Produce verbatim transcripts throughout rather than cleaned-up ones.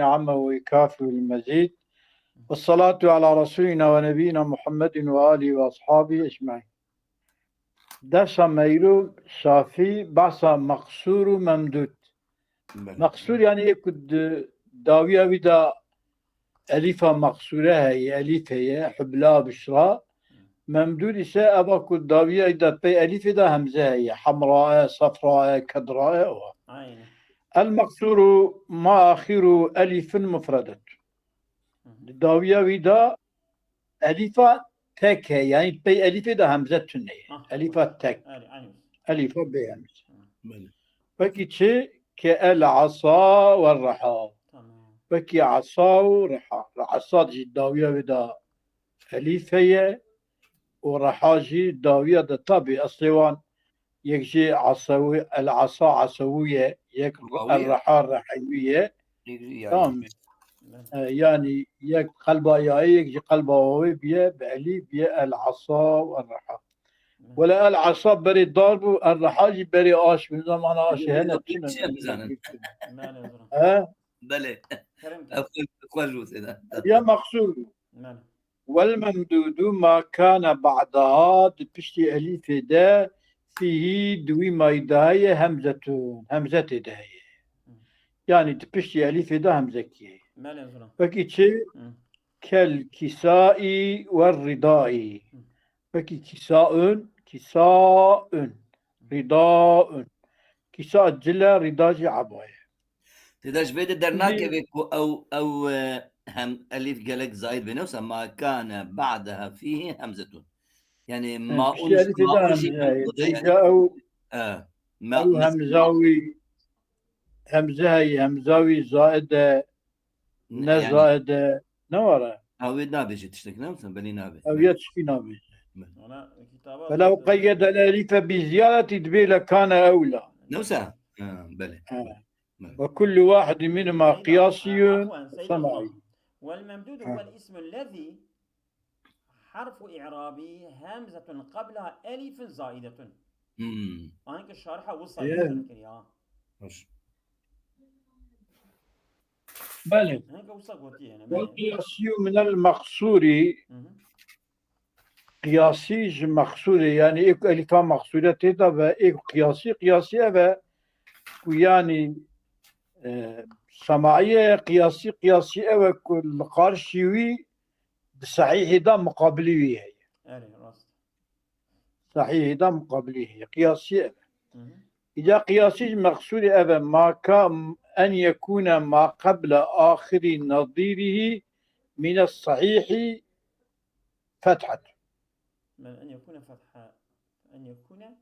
عما يكافئ المزيد. والصلاة على رسولنا ونبينا محمد وآله وأصحابه أجمعين. Dersa me îro şafî, behsa meqsûr û memdûd. Belê. Meqsûr, yanî yê ku di dawiya wî de elîfa meqsûre heye, elîf heye, hubla, bişra. Memdûd îse eva ku dawiya wî de pey elîfê de hemze heye, hemra e, sefra e, kedra e, ew e. Aynen. El meqsûru ma axiru elîfin mufredet. Hı hı. Di dawiya wî de elîfa tek heye, yanî pey elîfê de hemze tune ye. Ah, elîfa tek. Elîfa bê hemze. Belê. Wekî çi? Ke el asa we riha. Tamam. Wekî asa û riha. Asa jî dawiya wê de elîf heye û riha jî dawiya de, tabî eslê wan yek jî asewî, el asa asewî ye, yek el riha rihewî ye. Tamam. E, yanî yek qelba yayê, yek jî qelba wawê biye, bi elî biye el asa û el riha. Wele el asa berê dar bû, el riha jî berê aş bû. Zamana aşê hene çi ne? He? Belê. Ev xwe, xwe ji wê de. Ya meqsûr bû. Belê. Wel memdûdû ma kane ba'daha, di piştî elîfê de, fîhî, di wî mayî de heye hemzetun, hemze tê de heye. Hı. Yanî di piştî elîfê de hemzekî heye. Belê, zira. Wekî çi? Hı. Kel kîsaî we rîdaî. Hı. Wekî kîsaun, kîsaun, rîdaun. Kîsa cil e, rîda jî eba ye. Tê de ji vê de dernakeve ku ew, ew, e, hem elîf gelek zayid bê, ne wisa ma kane ba'deha fîhî hemzetun. Yanî, e, maun, piştî elîfê de maun hem jî heye, yanî, ew, e, ma-, ew hemza wî, hemze heye, hemza wî zaid e, ne, ne yanî zaid e, ne were? Ha, wê nabêje tiştek, ne wisa, belê nabe. Ew ya tiştî nabêje. Belê. Ona kitaba Felew qeyyede el elife bi ziyadetî dibê le kane ewla. Ne wisa? Ha, belê. Ha. Belê. Ve kullu wahidin minhuma qiyasiyun sema'i. والممدود هو الاسم الذي حرف إعرابه همزة قبلها ألف زائدة. Hmm. Anke şariha wisa zikir kiriya. Baş. Belê. Anke wisa gotiye, yani, belê. Ve qiyasiyu minel meqsuri. Hı hı. Qiyasî ji meqsûrê, yanî ê ku elîfa meqsûre tê de ve ê ku qiyasî, qiyasî ev e ku yanî, e, semaî ye, qiyasî, qiyasî ew e ku li qarşî wî di sehîhê de muqabilî wî heye. Erê, rast. Sehîhê de muqabilî heye. Qiyasî ev e. Hı hı. Îca qiyasî ji meqsûrê ev e. Ma ka en yekûne ma qeble axirî nezîrihî mîne sehîhî fethet. Bel en yekûne fetha, en yekûne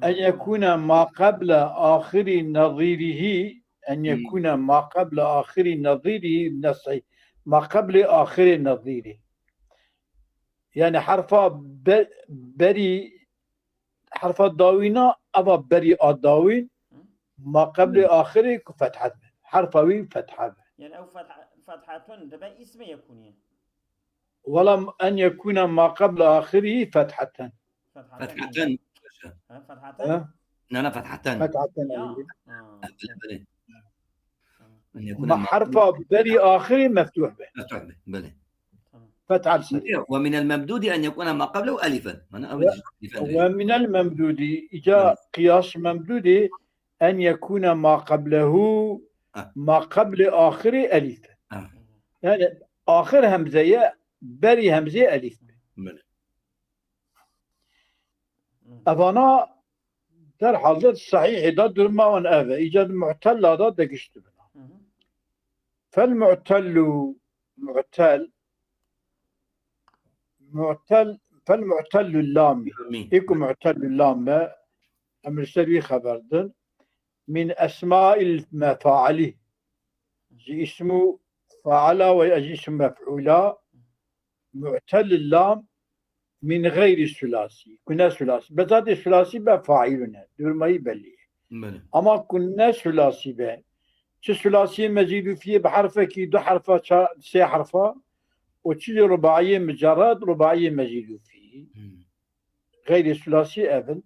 أن يكون ما قبل آخر نظيره، أن Hmm. يكون ما قبل آخر نظيره من الصحيح. Ma qeblê axirê nezîrê. Yani herfa be-, berî, herfa dawîna, eva berî a dawîn, Hmm. ma qeblê Hmm. axirê ku fethet be. Herfa wî fethe be. Yani ew fetha-, fethatun dibe îsmê yekûniyê. Wela en yekûne ma qebla axirî fetheten. Fetheten. Fetheten. Ha, fetheten? Ha? Na, na, fetheten. Fetheten. Ya. Ha. Belê, belê. Tamam. En yekûne Ma ma herfa berî axirî meftuh be. Meftuh be, belê. Tamam. Fetha li serê. Ve minel memdûdî en yekûne ma qeblehu elifen. Mana ew Ve, elifen. Ve minel memdûdî, îca Evet. qiyas memdûdî, en yekûne ma qeblehu, Ha. ma qeblê axirê elîf. Ha. Yani axir hemzeye, berî hemzeye elîf. Belê. Evana derhalde sahîhê de durma wan ev e. Îca di mu'tella de de gişt dibin. Hı hı. Fel mu'tellu, mu'tel, mu'tel, fel mu'tellu lami. Lami. Ê ku mu'tellu lam be, em li ser wî xeber din. Min esmail mefaili. Ji ismu faala ve ji ismu mef'ula. Mu'tel lam min gayri sulasi. Ku ne sulasi. Bezatê sulasi be failune. Durmayî belli ye. Belê. Ama ku ne sulasi be. Çi sulasiyê mezîdûfiyê bi herfekî, du herfa, ça-, sê herfa û çi jî rubaiyê micerred, rubaiyê mezîdûfî. Hmm. Xeyrê sulasî ev in.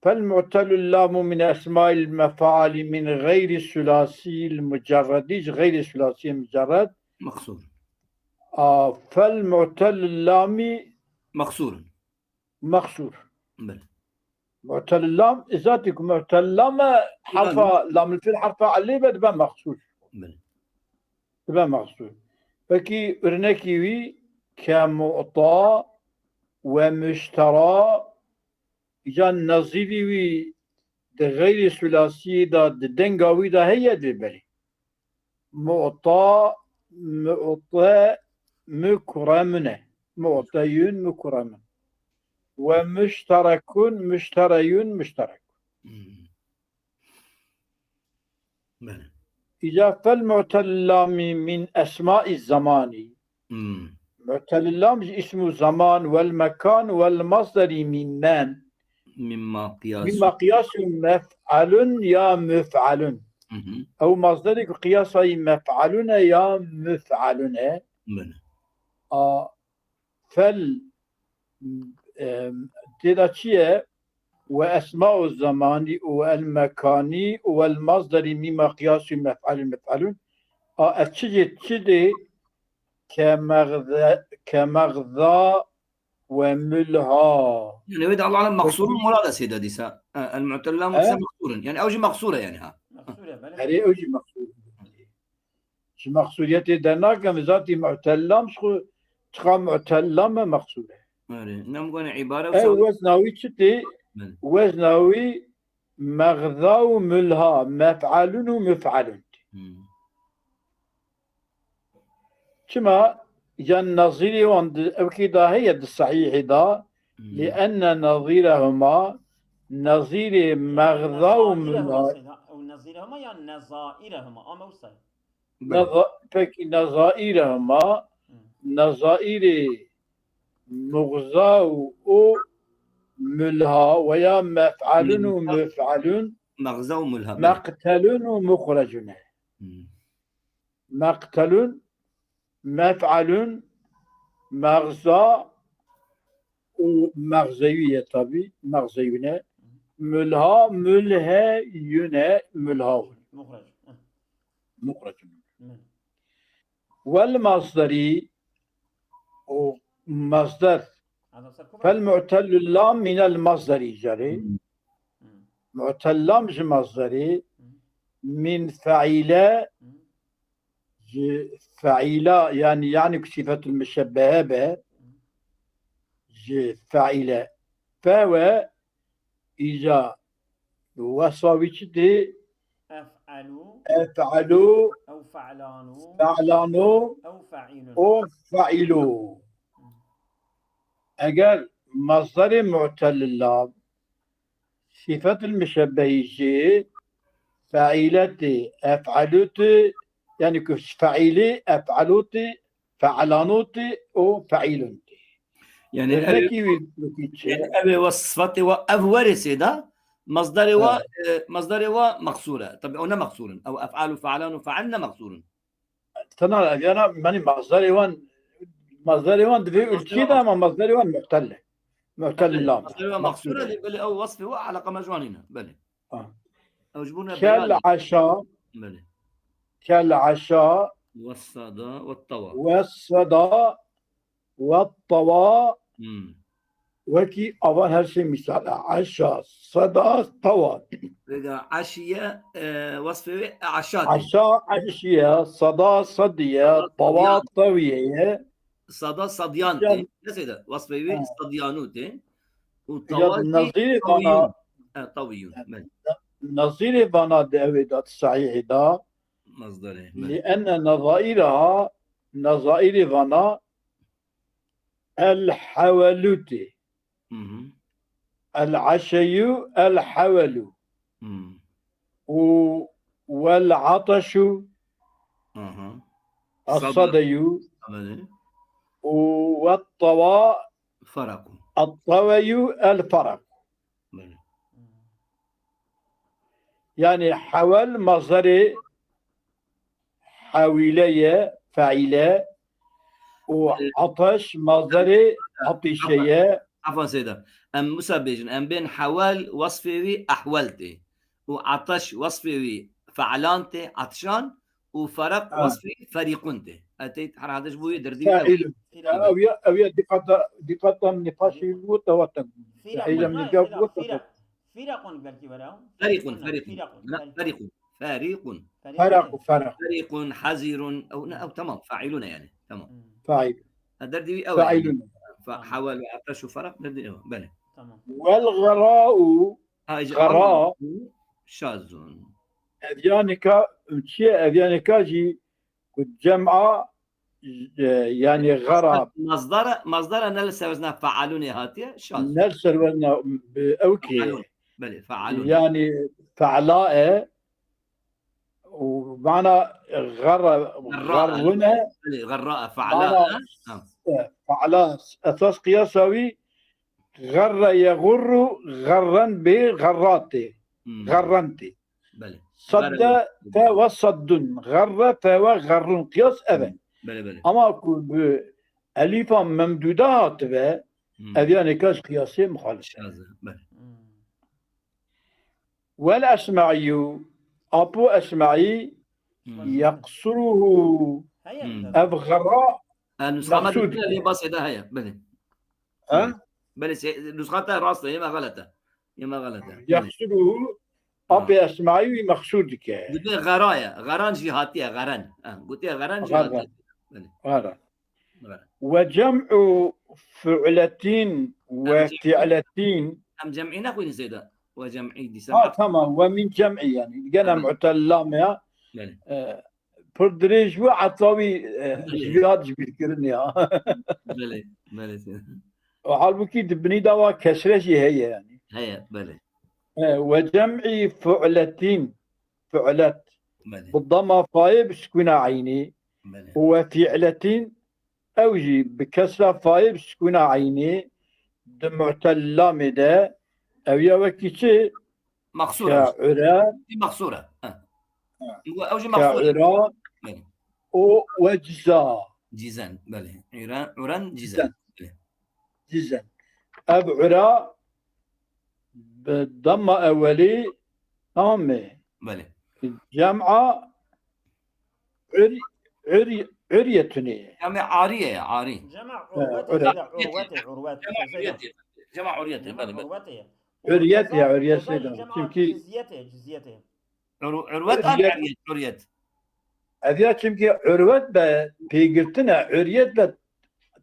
فالمعتل اللام من أسماء المفاعل من غير الثلاثي المجرد، ji غير ثلاثي مجرد. مقصور. آه، فالمعتل اللام مقصور. مقصور. بلى. معتل اللام، ذاتك معتل اللام حرف لام الفعل حرف علي بد بقى مقصور. بلى. Dibe mexsûr. Wekî örnekî wî ke mu'ta we muştera, îca nezîrî wî di xeyrî sulasiyê de di denga wî de heye dê berî. Mu'ta, mu'te, mukremune. Mu'teyun, mukremun. We muşterekun, muştereyun, muşterekun. Hmm. Bele. Îca fel mu'telil lami min esma'i zamani. Hmm. Mu'telil lam ji ismu zaman wel mekan wel masderi min men. Mimma qiyas. Mimma qiyasu mef'alun ya muf'alun. Hı hı. Ew masderê ku qiyasayî mef'alun e ya muf'alun e. Bele. A fel, em, tê de çi ye? Ve esma'u zamani û el mekani û el masderi mîma qiyasî mef'alun mef'alun. A ev çi jê çi dê? Ke mexze-, ke mexza ve mülha. Yani evet, Allah'ın maksurun murada seyda dîsa. E, el mu'tella He? Maksurun. Yani ew jî maksure yani ha. Mexsûr e, belê. Herê ew jî mexsûr. Ji mexsûriyetê dernakim, zatî mu'tellam ji xwe çiqa mu'tellam e mexsûr e. Öyle. Nem gone ibare Ew wezna wî çi tê? Bele. Wezna wî mexza û mülha, mef'alun û muf'alun. Hmm. Çima? Yan nezîrê wan di, ewkî da heye di sehîhê da, Hmm. li enne nezîrehuma, nezîrê mexza û mülha. Ew nezîrehuma yan nezairehuma. Ama wisa. Bele. Neza-, peki nezairehuma, Hmm. nezairê muxza û mülha veya mef'alun û muf'alun, Mexza û mülha. Bele. meqtelun û muxrecun e. Hmm. Meqtelun, mef'alun, mexza û mexzewî ye tabî, mexzewî ne. Mülha, mülheyun e, mülha. Muxrec. Hı. Muxrecun. Hı. Wel masderi û masder. Adam ser kubra. Fel mu'tellul lam minel masderi jarê. Hmm. Hı. Mu'tellam ji masderê Hı. min fe'ile Hı. ji fe'ila yani yani ku sifetul müşebbehe be ji fe'ile. Fe ve îca wesfa wî çi tê? Ef'alu. Ef'alu, Ew fe'lanu. fe'lanu, Ew fe'ilun. o fe'ilu. Eger masderê mu'tellil lam sifetil müşebbehi jî fe'ileti, ef'aluti, yani ku fe'ili, ef'aluti, fe'lanuti û fe'ilunti. Yani ev, Örnekî wî wekî çi? yani ev ve sıfatê ve ev werisê da masdarê ve, e, masdarê ve maksure. Tabi o ne maksurun. Ev ef'alu fe'lanu fe'al ne maksurun. Tena ev yana menî masdarê wan, masdarê wan divê ülkî de ama masdarê wan mu'telle. Mu'telle lam. Masdarê ve maksure de belê ev wasfê ve alaqa me ji wan nîne. Belê. Ha. Ew ji bo ne Kel beyanê. aşa, Belê. kel aşa, Ve sada ve tava. ve sada, ve tava, Hmm. wekî avan her şey misal. Aşa, sada, tava. Vega aşiye, e, wasfê ve aşa tê. Aşa, aşiye, sada, sadiye, Sada, tava, sadiyan. taviye. Sada sadyan Ya- tê. Ne seyda? Wasfê ve Ha. sadyanu tê. U Ya tava tê nazîrê taviyun. vana, Ha, taviyun. Ben. nazîrê vana de ew ê da sahîhê da. Masdarê. Ben. Li enne nazaîreha, nazaîrê vana el hevelûtê. Hı hı. El aşeyû, el hevelû. Hmm. Û wel ataşû, Aha. el sadeyû. Belê. Û wel tava, Faraku. el taveyû, el farak. Belê. Yani hevel mazerê hewîle ye, feîle û ateş mazerê atîşe ye, Afwan Seyda. Em wisa bêjin. Em bên hewel wesfê wî ehwel tê. Û ateş wesfê wî fe'lan tê, atşan. Û feraq Ha. wesfê wî ferîqun tê. Etê herhalde ji bo wê derdî wî ew. Fa'ilun. Firaq. Ew ya, ew ya dîqata, dîqata min nîqaşî bû, te wate. Firaq. Eylem Firaq. nîgah bû, te Firaq. Firaqun belkî were. Ferîqun, Ferîqun. Ferîqun. Na, Ferîqun. Ferîqun. Feraq û feraq. Ferîqun, hazirun. Ew, ne, ew tamam. Failun e yani. Tamam. Hmm. Fail. Ha, derdî wî ew e yani. Failun. Fa-, Tamam. hewel ve ateş û feraq derdî ew. Belê. Tamam. Wel gara'u. Ha, ji Gara. Şazun. Ev ya nika, çi ye? Ev ya nika jî ku cem'a, e, yani gara. Mazdara, mazdara ne li ser wezna fealunê hatiye? Şaz. Ne li ser wezna, e, ew ki. Fealun. Belê, fealun. Yani fe'la e. Û mana garra, Garra. garrun e. Belê, garra, fe'la. Mana, Ha. e, fe'la. Esas qiyasa wî garra yegurru garran bi garratê. Hmm. Garrantê. Belê. Sadde Garra. fe ve saddun. Garre fe ve garrun. Qiyas ev e. Belê, belê. Ama ku bi elifa memduda hatibe, Hmm. ev ya nêka ji qiyasê muxalif e. Şaz e, belê. Hmm. Wel Esma'iyyu, Apo Esma'î, Hmm. yaqsuruhu, Heye Hmm. mi de? ev garra E, nusxa me Maqsûd. dikine lê basê de heye, belê. Ha? Belê, se-, nusxa te rast e, yê me xelet e. Yê me xelet e. Belê. Yaqsuruhu, Ha. Apê Esma'î wî maqsûd dike. Dibe xera ye. Xeran jî hatiye, xeren. Ha, gotiye xeren jî Xera. hatiye. Belê. Xera. Xera. Ve cem'u fu'letin ve Em cem'i- fi'letin. Em cem'î nexwînin Seyda. Ve cem'î dîsa. Ha, tamam. Ve min cem'i yani. Gene Evet. mu'tella me ya. Belê. E, pir dirêj bû, heta wî, e, Belê. ziyad ji bîr kirin ya. Belê, belê. O halbûkî di binî de wa kesre jî heye yani. Heye, belê. E, ve cem'i fu'letin, fu'let. Belê. Bi dama fayê bi sukûna eynî. Belê. Û ve fi'letin, ew jî bi kesra fayê bi sukûna eynî. Di mu'tella me de, ew ya wekî çi? Maqsûr e. Ke ure. Maqsûr e. Ha. Ha. Ew jî Ke maqsûr e. ura. Belê. O ve ciza. Cizen, belê. Uren, uren cizen. Cizen. Belê. Cizen. Ev ura bi dama ewelî, tamam mı? Belê. Cem'a ur-, ur-, uryetuni. Cem'a ariye ya, ari. Cem'a He, urwete, öyle. Seyda, urwete, urwet. Cem'a Seyda. Uryete. Cem'a uryete, Cem'a belê, belê. urwete ya. Uryet ya, Urwete, uryet o da Seyda. cem'a Çünkü ciziyete, ciziyete. Ur-, urwet an Uryet. uryet, uryet. Ev ya çünkü urwet be pêgirtine, uryet be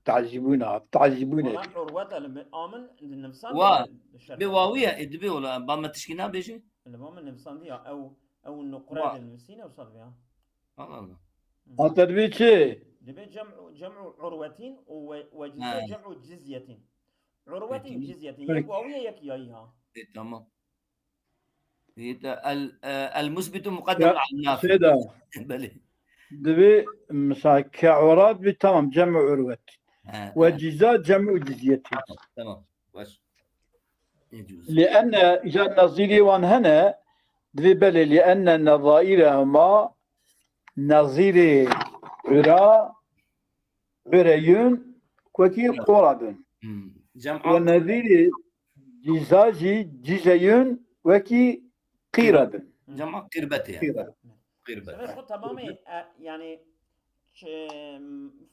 tazîbûna, tazîbûne. Wala urwet el amin di nivsan Wa, de şerh. Bi wawiye, e, dibe wala, ba me tişkî nabêjî? Li ba me nivsan diya, ew, ew nuqre Wa. di nivsîne ew sal ya. Allah Allah. Hı. Ata dibe çi? Dibe cem'u, cem'u urwetin û we, we Ha. cizye cem'u cizyetin. Urwetin Peki. cizyetin. Peki. Yek wawiye, yek yayî ha. E, tamam. Yete el, e, el musbitu muqaddem Ya, al nafi. Seyda. Belê. Divê, misal, ke urad bi tamam, cem'u urwet. He, Ve he. ciza cem'u cizyeti. Tamam, tamam. Baş. Yecuz. Li enne, îca nazîrê wan hene, divê belê, li enne nezaîrehuma, nazîrê ura, ureyun, wekî Evet. qora bin. Hmm. Cem'a Ve nezîrê ciza jî cizeyun, wekî qîra bin. Cem'a qirbetê yani. Qîra. Qirbet. Sebeb xwe tamamê, e, yani, ç-,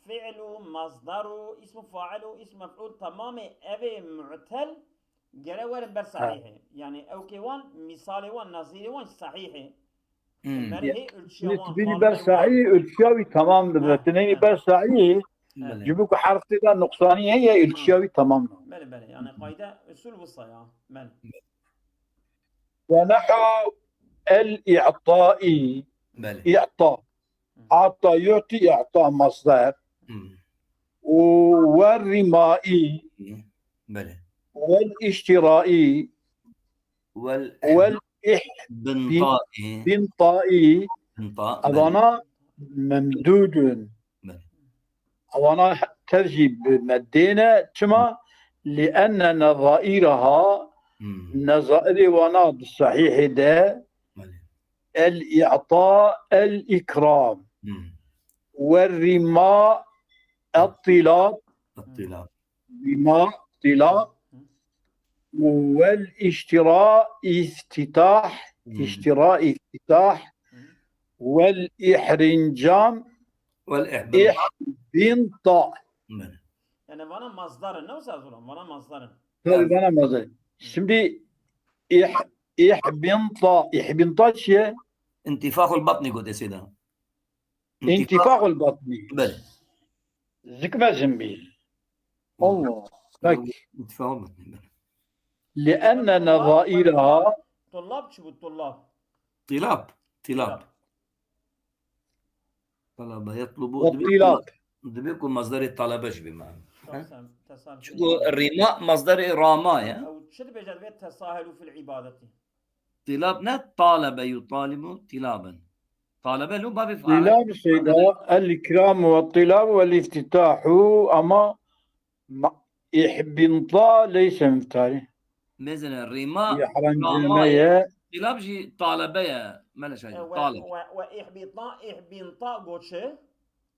fi'lu, masdaru, ismu fa'ilu, ismu mef'ul tamamê evê mu'tel gere werin ber Ha. sahîhê. Yani, ew kê wan, misalê wan, nazîrê wan sahîhê. Hmm. Merhê ölçüya Li wan, tibînî ber sahî, ölçüya wî tamam dibe. Ha, Tineyî ha. ber sahî, Belê. cibû ku herf tê de nuqsanî heye, ölçüya wî tamam. Belê, belê. Yani qayde usul wisa ya. Belê. Ve nehu el i'ta'i. Belê. I'ta. Hı. Ata yu'ti i'ta masdar. Hı. Û ve rimai. Hı. Belê. Vel iştirai. Vel Vel ih-, ihbintai. Bintai. Binta, belê. Evana memdudun. Belê. Evana tev jî bi meddê ne. Çima? Li enne nezairaha, Hmm. nezairê wana di sahîhê de, Belê. el i'ta, el ikram. Hmm. Ve rima, ettilat. Ettilat. Rima, الطلاب، والاشتراء افتتاح، Hmm. اشتراء افتتاح، Hmm. والإحرنجام والإحباط. إحبنطا. Belê. Yani vana masdar in, ne wisa zoran? Vana masdar in. Tabii bana mazhar. Şimdi ih, ihbinta, ihbinta çiye? انتفاخ البطن gote sêda. انتفاخ البطن. Belê. Zikmezin bî. Allah. Peki. انتفاخ البطن. Belê. لأن نظائرها Tullab çi bu tullab? طلاب. طلاب. طلب يطلب. والطلاب. Dibe ku masdarê talebe jî bê mane. Tasam- tasam- Çünkü rima masdarê rama ya. Ew çi dibêje divê tesahelu fil ibadeti. طلاب ne talebe yutalibu tilaben. Talebe lo babê faal. طلاب سيدا الإكرام والطلاب والافتتاح أما ما- إحبنطا ليس مفتاحي. Mezene rima يحرنجمية rama ye. Tilab jî talebe ye. Meleşa E, jî Ve talib. ve ve ihbita ihbinta got çi?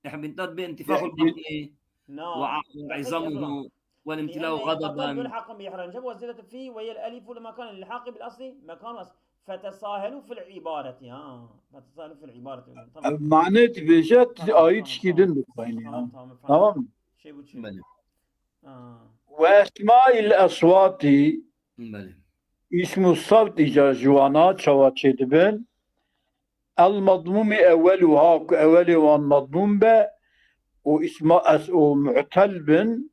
Ihbintat bi intifahul batni. Na. Ve izamuhu. Ve imtila'u لأن البطل gadaban. ملحق بإحرنجم والزيادة في وهي الألف لمكان الالحاق بالأصل مكان الأصل فتساهلوا في العبارة. Ha. فتساهلوا في العبارة. Tamam. Mane dibêje ayet şî din bixwînî. Tamam tamam. Tamam mı? Şey bu çi? Belê. Ha. وأسماء الأصوات Belê. اسم الصوت îca ji wana çawa çêdibin? المضموم أولها ku ewelê wan مضموم be û isma es û mu'tel bin,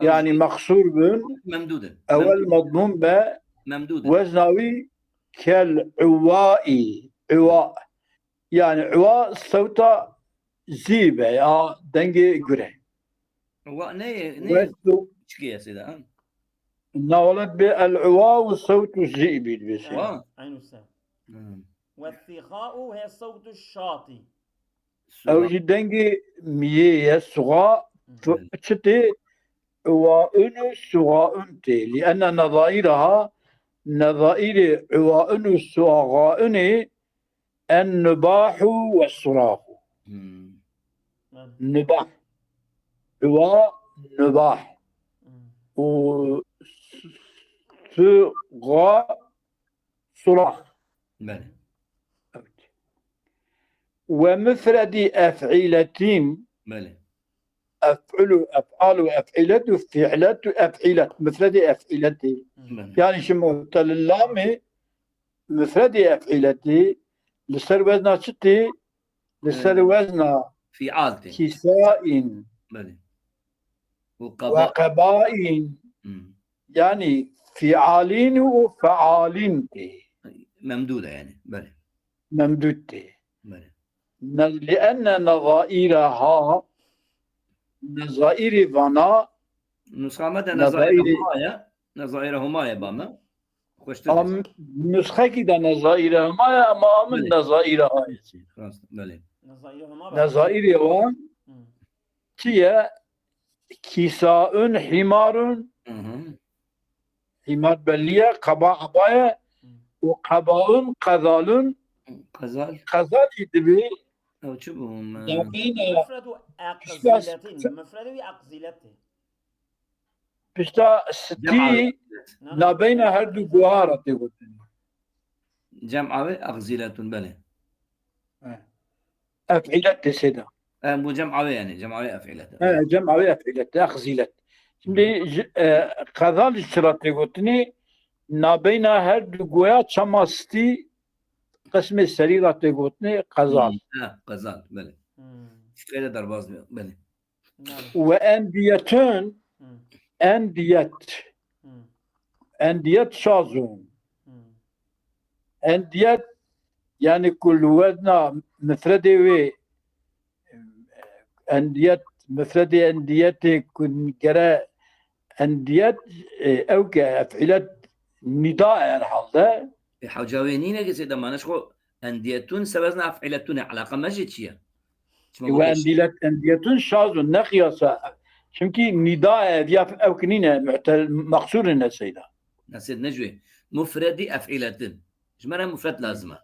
yani mexsur bin, Memdud in. ewel مضموم be, Memdud in. wezna wî kel uwai, uwa. Yani uwa sewta zî be ya dengê gure. Wa ne ye? Ne Ve ye? Çikê ye sêda, ha? Nawelet bê el uwa û sewtu zî bî dibê. Wa. Aynı usta. Hmm. والثخاء هي صوت الشاطي. Ew jî dengê miyê ye, suxa, Belê. çi tê? Uwaun û suxaun tê. Li enne nezaîreha, nezaîrê uwaun û suxaunê en nubahu ve surahu. Hmm. Yani, Nubah. Uwa, nubah. hmm. Û suxa, surah. Belê. Evet. Ve mufredî ef'iletin, Belê. ef'ulu, ef'alu, ef'iletu, fi'letu, ef'ilet. Mufredî ef'iletî. Belê. Yani şimdi mu'telil lamê mufredî ef'iletî li ser wezna çi tê? Li ser Evet. wezna Fial tê. kisain Belê. Û ve qaba. Qabain. Hmm. Yani fialin û fealin tê. Memdud e yani. Belê. Memdud tê. Belê. Ne-, li enne nezaîreha, nezaîrê vana, Nusxa me de Nezaîrê- nezaîrehuma ye. Nezaîrehuma ye ba me. Xweştir. am, nusxekî de nezaîrehuma ye, ama amin Belê. Nezaîreha ye. Rast, belê. Nezaîrehuma bak. Nezaîrê wan Hmm. çi ye? Kîsaun, hîmarun, Hı hı. hîmar belliye, qaba abaye, Hmm. û qabaun, qezalun, Qezal. qezal jî dibê Ew çi bû? Me- nabeyna Mufredu aqziletin. Mufredu aqziletin. pişta stî Na, na. nabeyna her du guha re tê gotin. Cem'a ve aqziletun, belê. He. Ef'ilet tê sêda. E, bu cem'a ve yani. Cem'a ve ef'ilet. He, cem'a ve ef'ilet, aqzilet. Şimdi ji- e, qezal ji çira tê gotinî, nabeyna her du goya çema stî qismê serî ra tê gotinî qezal. Hmm, ha, qezal, belê. Hmm. Fikre de derbaz diyor, belê. Yani, Ve endiyetun, hmm. endiyet. Hmm. Endiyet şazun. Hmm. Endiyet, yani ku li wezna mifredê wê, endiyet, mifredê endiyetê ku gere endiyet, e, ew ke ef'ilet nida herhalde. E, hewca wê nîne ke sêda, mane ji xwe endiyetun se wezna ef'iletun e, alaqa me jê çi ye? Çima Ve gote endiyet, endiyetun şazun, ne qiyasa. Çünkü nida ev ya ew ki nîne, mu'tel, maqsur ne seyda. Nesêd ne ji wê. Mufredî ef'iletin. Ji me re mufred lazim e.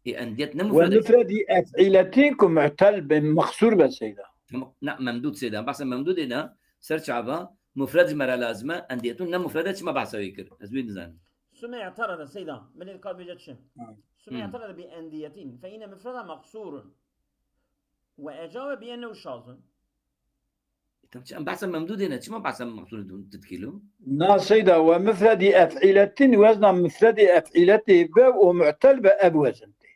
E, endiyet ne Ve mufred e. mufredî ef'iletin ku mu'tel be, maqsur be seyda. Tamam. Ne, memdud sêda. Bahsa memdudê de ser çava Mufred ji me re lazim e. Endiyetun ne mufred e, çima behsa wî kir? Ez wî nizanim. ثم اعترض سيدا، من القلب جتشن. Ha. ثم Hmm. اعترض بأندية فإن مفردها مقصور وأجاب بأنه شاذ. Tam çi em behsa memdûdê ne, çima behsa mexsûrê tu dikîlo? Na seyda, we mifredî ef'iletin wezna mifredî ef'iletê be û mu'tel be, ev wezin tê.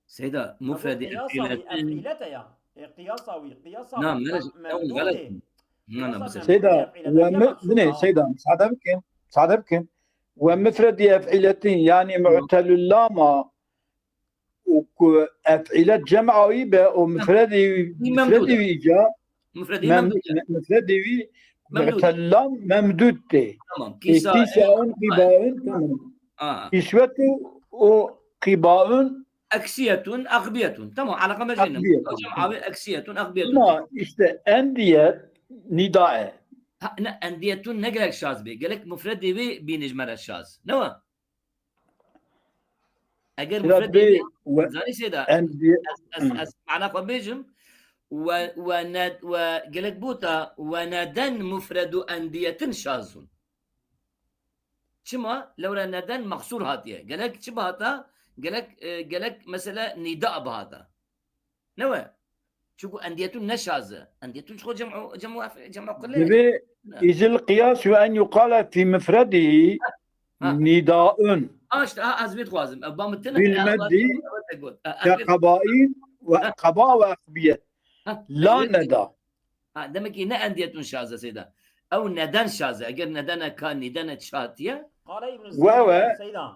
Seyda, mufredî قياسا ef'iletin. وأفعلة يا. إيه، قياسا وي، قياسا Na, وي. mele, مم-، ew ممدود xelet. إيه. Na, na, قياسا mesela. ممدود Seyda, إيه، أفعلة we يا mi, مقصود، binê آه. seyda, misade bikin, misade bikin. We mifredî ef'iletin, yani mu'telul lama û ku ef'ilet cem'a wî be û mifredî, Wî mifredî memdûd e. wî ca, Mufredî mem-, memdûd e. mifredî wî Memdûd. mu'telul lam memdûd tê. Tamam. E, Kîsa, kîsaun, qibaun, tamam. Aa. Kiswetu û qibaun Eksiyetun, akbiyetun. Tamam, alaka me jî ne. Akbiyetun. Hocam abi eksiyetun, akbiyetun. Ama işte endiyet nida e. Ha, ne, endiyetun ne gerek şaz be. Gerek mufredê wî bîne ji me re şaz. Ne wa? Eger Biraz mufredê bir wî, we- zanî seyda, endiyet ez, ez, ez mana xwe bêjim. We, we ne, we gerek bota, we neden mufredu endiyetin şazun. Çima? Lewra neden mexsûr hatiye. Gerek çi bihata? Gerek, e, gerek mesela nida bihata. Ne we? Çünkü endiyetun ne şaze. Endiyetun çiko cem'u, cem'u af-, cem'u kulle. Divê Ne? izil qiyas ve en yuqala fi mifredi Ha. nidaun Ha işte, ha, ez vê dixwazim. Ev ba min tine, bil ha, meddi evet, evet. Ha, ke evet. qabain ve Ha. qaba ve akbiyet. Ha, La evet. neda. Ha, demek ki ne endiyetun şaze seyda. Ew neden şaze. Eger nedene ka, nedene çi hatiye. قال ابن Ve, ve. سيدا،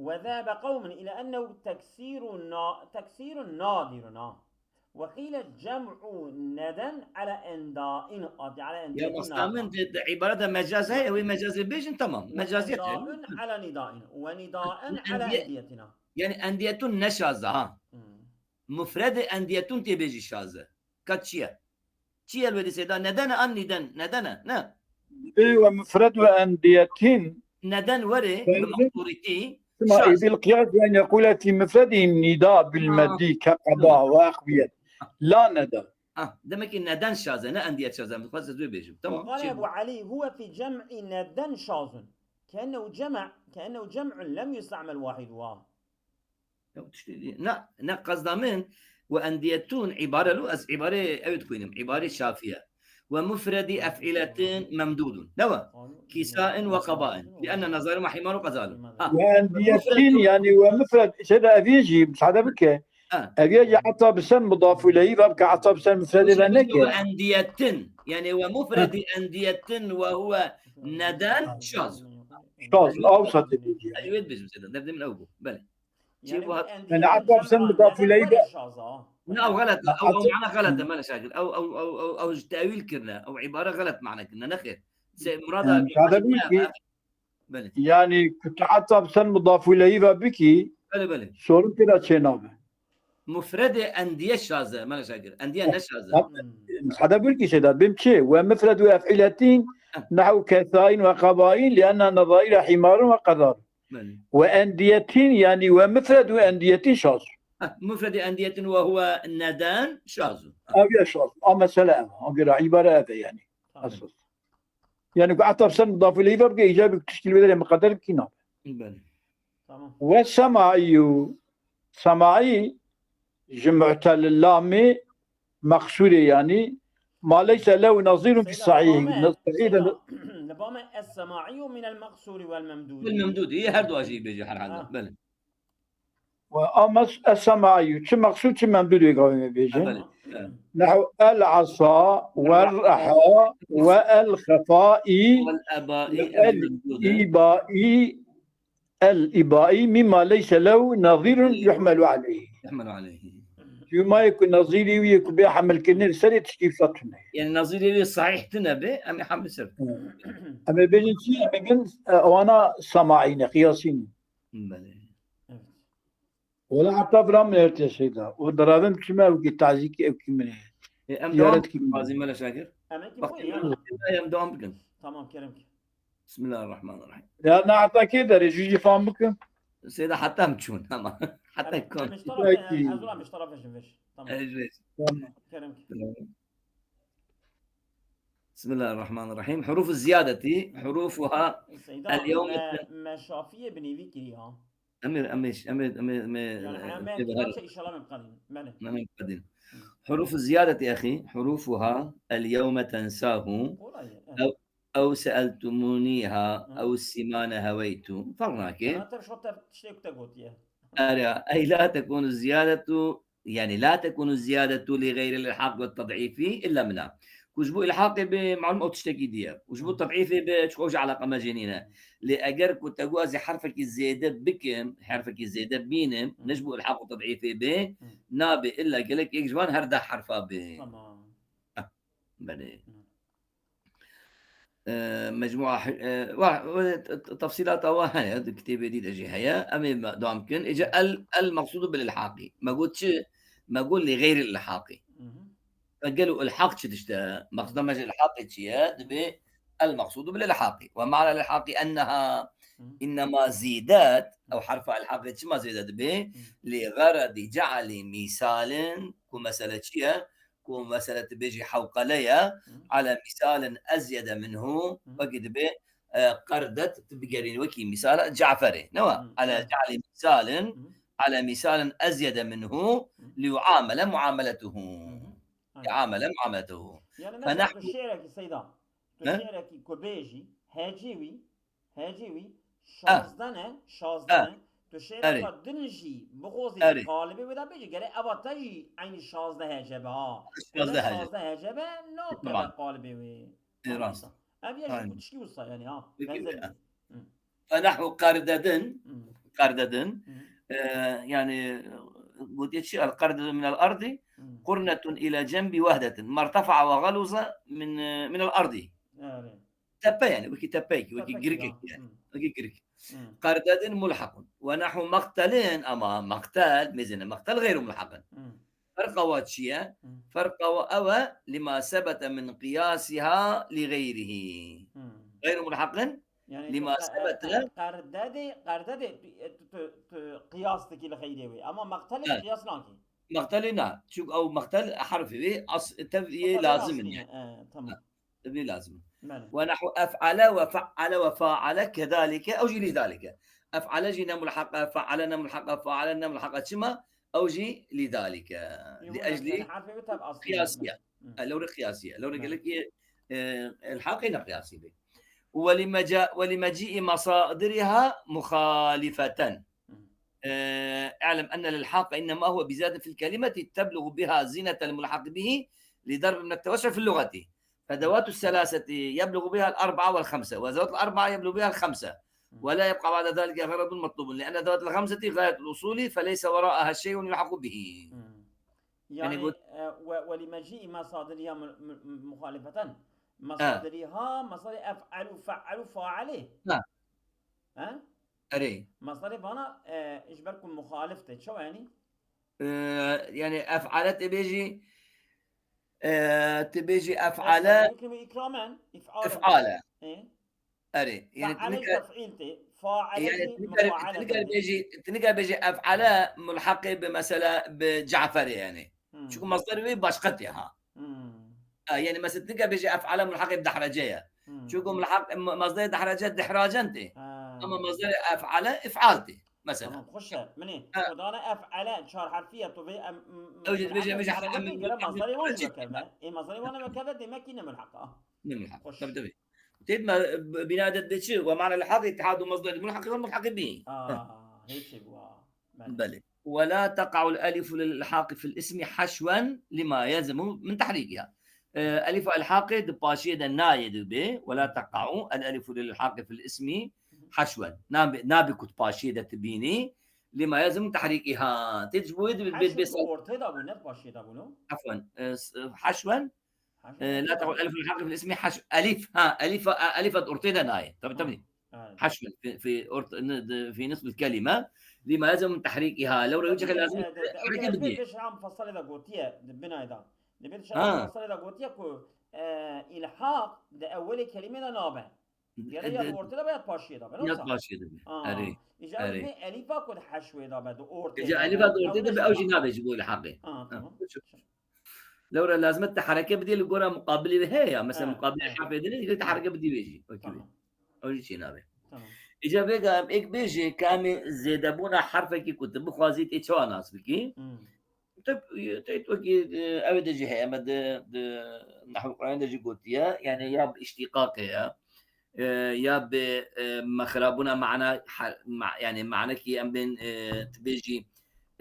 وذهب قوم إلى أنه تكسير نا-، تكسير نادر، ها. وقيل جمع ندى على أنداء، على Ya أندية masna نادرة. Min de, de ibarete mecaz heye, ew ê mecazê bêjin, tamam. Mecaziyet yani. وأنداء على نداء، ونداء على Endiye- أنديتنا. Yani endiyetun ne şaze ha. Hmm. Mufredê endiyetun tê bêjî şaze. Ka çi ye? Çi ye li wê dîsê de? Nedene an niden? Nedene? Ne? Ê ve mifred ve endiyetin Neden were Ben bi mexsûrîtî sima şaz. Bil qiyas ve en yekule fi mifredi nida bil Ha. meddi ke qaba ve akbiyet. La neda. Ha, demek ki neden şaze, ne endiyet şaze. Dixwazim ez wê bêjim. Tamam. وقال Şey أبو bu. علي هو في جمع ندى شاذ. كأنه جمع، كأنه جمع لم يستعمل واحدها. Ya, tiştê dî-, ne, ne qezda min, we endiyetun îbare lo, ez îbarê ew dixwînim, îbarê şafiye. We mufredî ef'iletin memdûdun. Ne we? Kîsain ve qabain. Li enne nazarin ve hîmarun qezalun. Ha. Ve endiyetin yani ve mifred, şey de eviye jî, müsaade bike. Ha. Eviye jî ata bi sen mudaf ileyhi ve bike ata bi sen mifredi ve Mufredî neke. Ve endiyetin. Yani we mufredî endiyetin ve huve neden şaz. Şaz, avsat edildi. Ez wê dibêjim seyda. Derdê min ew bû. Belê. Yani bu bu hat- endiyet Yani ataf sen cem'a mudaf neden ileyhi böyle de- şaza? Ne ew xelet e. Ew, ew mana xelet e, Mele Şakir. Ew, ew, ew, ew, ew ji tewîl kirine. Ew îbare xelet mana kirine. Nexêr. Se, murada Yani, îbare şahada kirine. ki- Belê. Yani ku tu ataf sen mudaf ileyhi ve biki Belê, belê. sorun tira çênabe. Mufredê endiye şaze, Mele Şakir. Endiye ne şaze. Bak, müsaade buyur ki şeyda. Bim çi? Ve mifred ve ef'iletin Heh. nehu kesain ve qabain li enne nezaire himarun ve qezar. Belê. Ve endiyetin yani ve mifred ve endiyetin şaz. Ha, mufredî endiyetin ve huve neden şazu. Ha, Ev ya şaz. A mesele ev. A göre ibare ev yani. Tamam. Esas. Yani ku ataf sen mudaf ileyhi ve bike icabı tişkil bedele mukadder kina. belê. Tamam. Ve semaiyu. Semai ji mu'tel lami mexsûrê yani ma leyse lehu nazirun fi Seyda, sahih. Muhammed, Nas-, sahih de Seyda, li ba me es-semaiyu minel mexsûri wel memdûdi. Bil memdûdi. Yê her dua jî bêje herhalde. Ha. Belê. Ve ama es-semaiyu. Çi mexsûr çi memdûd wê gavê me Ha, bêjin. belê. Evet. Nehu el asa ve raha ve el xefai Vel ebai ve el el memdûdi. ibai el ibai mimma leyse lehu nazirun yuhmelu aleyhi. Yuhmelu aleyhi. Yumayê ku nazîrî wî yê ku bê hemilkirinê li serê tiştî wisa tune. Yani nazîrê wî sahih tune be, em ê hemle ser. Em ê bêjin çi? Em ê bin, e, ewana semaî ne, qiyasî ne. Belê. Evet. Wela heta vira min erte şeyda. O diravim çime ew ki tazî ki ew ki min e. E, em Ziyaret devam kimin. Bazı Mele Şakir. Em ê ki Bak, xwe ya. em devam bikin. Tamam, kerem ki. Bismillahirrahmanirrahim. Ya ne heta kê derê jû jî fam bikim. Seyda hatta em çûn ama. Hatta Em, kon. em ji tarafê, Peki. ez ula em ji tarafê jin vêj. Tamam. Ez vêj. Tamam. Kerem ki. Tamam. Bismillahirrahmanirrahim. Hurufu ziyadeti, hurufuha Seyda, el yevm me, me şafiyê binêvî kiriya. Emir, emir, emir, emir, emir, Yani, e, em me şey var. Şey, inşallah em qedîn. Belê. Emir qedîn. Hurufu ziyadeti, axî, hurufuha el yevme tensahu. Kolay. Ew, ew seeltumuniha, ew simane heweytu. Farq nake. Ana te şo te tiştek te gotiye. Ara, ey la tekunu ziyadetu, yani la tekunu ziyadetu li gayri ilhaq ve ted'ifi illa mina. Ku ji bo ilhaqê be, malum ew tiştekî diye. Û ji bo ted'îfê be, çi xwe ji eleqa me jê nîne. Lê eger ku te got ez ê herfekî zêde bikim, herfekî zêde bînim, ne ji bo ilhaq û ted'îfê be, nabe illa gelek yek ji van her deh herfa be. Tamam. Belê. E, mecmua, e, wa, e, t-, t-, tefsîlata wa heye, di kitêbê dî de jî heye. Em ê me-, dewam bikin. Êca el, el maqsudu bil ilhaqî. Me got çi? Me got li geyri ilhaqî. Mhm. Gelo ilhaq çi tişt e? Maqseda me ji ilhaqê çi ye? Dibê el maqsudu bil ilhaqî. Ve ma'na ilhaqî enneha Mhm. innema zîdet, ew herfa ilhaqê çima zêde dibê? Li gheredi ce'lî mîsalin, ku mesele çi ye? Ku mesele tu bêjî hewqele ye, ala mîsalin ezyede minhu, wekî dibê, e, qerdet, tu bigerîn wekî mîsala Caferê. Ne wa? Ala ce'lî mîsalin, ala mîsalin ezyede minhu, li yu'amele muameletuhu. Li yu'amele muameletuhu. Yani Fe mesela nahnu tu şiirekî Seyda, tu Ne? şiirekî ku bêjî, hecî wî, hecî wî, şazdeh ne, şazdeh ne, tu şiireka din jî bixwazî Erê. qalibê wê de bêjî, gerek eva te jî eynî şazdeh hece be ha. Şazdeh hece. Şazdeh hece be, nakeve Tamam. qalibê wê. E, rast. Ev ya jî Aynen. ku tişkî wisa yani ha. Peki, Benzer ha. Hı. Fe nahwu qerdedin, Hı. qerdedin, Hı. e, yani, gotiye çi? El qerdedu minel ardi, Hı. qurnetun ila cenbi wehdetin. Mertefa'a ve galuza min, e, minel ardi. Yani. Tepe yani, wekî tepeyekî, wekî Tepeyekî girikek ya. yani. Hı. Wekî girik. Hı. Qerdedin mulhaqun. Ve nahwu maqtelin, ama maqtel, mêzine maqtel gayru mulhaqin. Hı. Ferqa wa çi ye? Hı. Ferqa wa ew e, lima sebete min qiyasiha li gayrihi. Hı. Gayru mulhaqin, Yani lima tu qe-, sebete. qe-, qerdedê, qerdedê tu, tu, tu, tu qiyas dikî li xeyrê wê. Ama maqtelê Evet. qiyas nakî. Maqtelê na. Çünkü ew maqtel harfê wê as-, tev yê Maqtelê lazim aslî in. Ne? E, tamam. Tev yê lazim in. Belê. Ve nahwu ef'ale ve fe'ale ve fa'ale kedalike ew jî li zalike. Ef'ale jî ne mulhaqe, fe'ale ne mulhaqe, fa'ale ne mulhaqe. Çima? Ew jî li zalike. Yû Li wene eclî sene harfê wî tev aslî qiyasiye. ne. Hı. E, lewre qiyasiye. Lewre Belê. gelek yê, e, ilhaqê ne qiyasî be. Ve li meca-, ve li mecî'i masadiriha muhalifeten. Hı. E, اعلم أن الإلحاق إنما هو بزيادة في الكلمة تبلغ بها زينة الملحق به لضرب من التوسع في اللغة. فذوات الثلاثة يبلغ بها الأربعة والخمسة، وذوات الأربعة يبلغ بها الخمسة. ولا يبقى بعد ذلك غرض مطلوب، لأن ذوات الخمسة غاية الأصول، فليس وراءها شيء يلحق به. Hmm. Yani Yani, bu e, ve, ve li mecî masadiriha mu-, mu-, muhalifeten. Masadiriha, masadê ef'alu, fe'alu, faale. Ha. Ha? Erê. Masadê vana, e, ji ber ku muhalif te. Çawa yani? E, yani ef'ale tê bêjî, e, tê bêjî Mesela ef'ale, yukrimu ikramen, if'ale. if'ale. E? Erê. Yani Fe'ale tinika, tef'îl tê. Faale yani jî tinika, mufaale tinika tê. bêjî, tinika bêjî ef'ale mulhaqê bi mesela bi Caferê yani. Hmm. Çünkü masdar wê başqa tê ha. Hmm. Ha, yani mesela tinika bêjî ef'ale mulhaqê bi dehrece ye. Hmm. Çünkü mulhaq, ma-, masdarê dehrece dehracen tê. Ha. Ama masdarê ef'ale if'al tê. Mesela. Tamam, xweş e. Minê, Ha. xwedana ef'ale çar harfiye tu vê em, m-, Ew jî m-, dibêje, em bêje hareket em-, bin, gere em-, masdarê wan em-, jî vekeve. Ê, masdarê wan vekeve demek ki ne mulhaq a. Ne mulhaq. Xweş. Tabii, tabii. Têt me, b-, bina de, de çi? Ve ma'na ilhaqî ittihadu masdar mulhaqî ve mulhaqî bî. Aa, hêçê bû a. Belê. Belê. Ve la teqa'ul elifu lil ilhaqi fil ismi haşwen lima yelzemu min tahrikiha. E, elifa ilhaqê di paşiyê de nayê dibê. Ve la teqa'u el elifu lil ilhaqi fil ismi haşwen. Nabe, nabe ku di paşiyê de tibînî. Lima yelzemu min tahrikiha. Têt ji bo wê dibê, bê, Haşw bê tu sal- ortê de bû, ne paşiyê de bû, no? Afwan. E, s-, e, haşwen. Haşw E, la ortê de teqa'ul bû. elifu lil ilhaqi fil ismi haşw. Elif. Ha, elifa, e, elifa di ortê de nayê. Tabii, tabii. Evet. Haşwen fi, fi ort-, n-, d-, fi nisf el kelime. Lima yelzemu min tahrikiha. Lewre wî çi lazim E, de, de, hareket okey, bidî. Pêş em fesalê de gotiye, di binayê de. Dibê tu Ha. şeref fesalê de gotiye ku, e, ilhaq di ewelê kelimê de nabe. Gere ya De- di ortê de be ya di paşiyê de be. Ne Ya wisa? paşiyê de be. Aa. Erê. Îca Erê. dibê elifa ku di heşwê de be, di ortê Îca de elifa be. di ortê de be, ew jî nabe ji bo ilhaqê. Aa, Ha, tamam. çok- Lewra lazim e te hereke bidî li gora muqabilê wê heye ya. Mesela muqabilê herfê dinê, te hereke bidî wê jî. Wekî wê. Tamam. Ew jî çê nabe. Tamam. Îca vêga em êk bêjê ka em ê zêdebûna herfekî ku tu bixwazî tê çawa nas bikî? Hmm. Te, te wekî, e, ew de jî heye, me di, di nehwê Qur'anê de jî gotiye, yani ya bi îştîqaqê ye, e, ya bi, e, mexrabûna mana her-, ma-, yani manekî em bên, e, tu bêjî,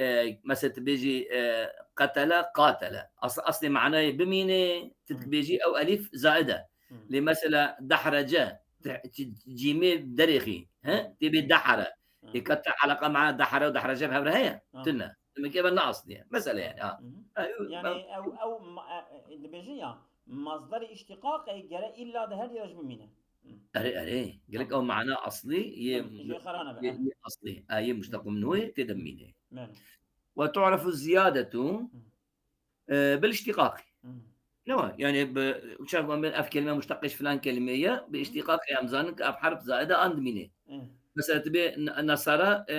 e, mesela tu bêjî, e, qetele, qatele. As-, aslê manayê bimîne, tu Hmm. dibêjî ew elîf zaid e. Hmm. Lê mesela dehrece, te-, ci-, cîmê derêxî, he? Hmm. Tê bê dehre. Hmm. Ê ka te eleqa mana dehre û dehrece bi hev re heye? Ah. Tune. Demek ki ev ne aslî ye. Mesela yani, ha. Hı hı. Ha, ew, Yani ben ew, ew ma-, e, e, dibêjin ya, masdarê îştîqaqê gere illa di her yere jî bimîne. Hı. Erê, erê. Gerek Tamam. ew mana aslî yê Tamam, jê xera nebe, yê, eh. yê aslî. Ha, yê muşteq minhu yê tê de bimîne. Belê. Ve tu'refu ziyadetu, Hı. e, bil iştiqaqî. Hı. Ne var? Yani bi, uçak ben ev kelime muşteq ji filan kelime ye, bi Hı. iştiqaqî em zanin ki ev herf zaide an dimîne. Hı. Mesela tu bê n-, nasara, e,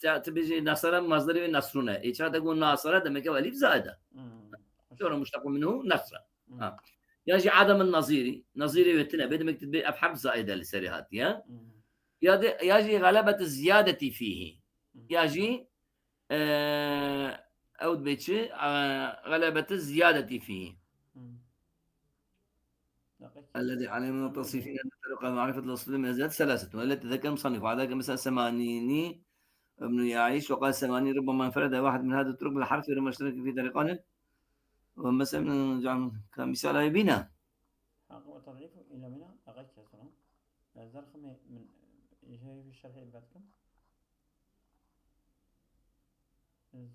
tu, tu bêjî nasara, masdarê wê nasrûne. E, çawa te got nasara, demek ki ev elîf zaide. Hmm. Sonra muştaqu minhu nasra. Hmm. Ha. Ya jî adem nazîrî, nazîrê wê tine be, demek ki ev herf zaide li serê hatiye. Hmm. Ya de, ya jî galebet ziyadeti fîhî. Hmm. Ya jî, e, ew dibê çi? E, galebet ziyadeti fîhî. Hmm. دقيقة. الذي عليه من التصريفين أن طرق معرفة الأصل من الزيادة ثلاثة، والتي ذكر المصنف، وعلى ذلك مثلا سمانيني ابن يعيش، وقال سماني ربما انفرد واحد من هذه الطرق بالحرف، ربما اشترك في طريقان، ومثلا جعل كمثال أي بنا. حق وتضعيف إلى بنا، دقيقة يا سلام. الزرخمي من، إيش هي في الشرح اللي بعدكم؟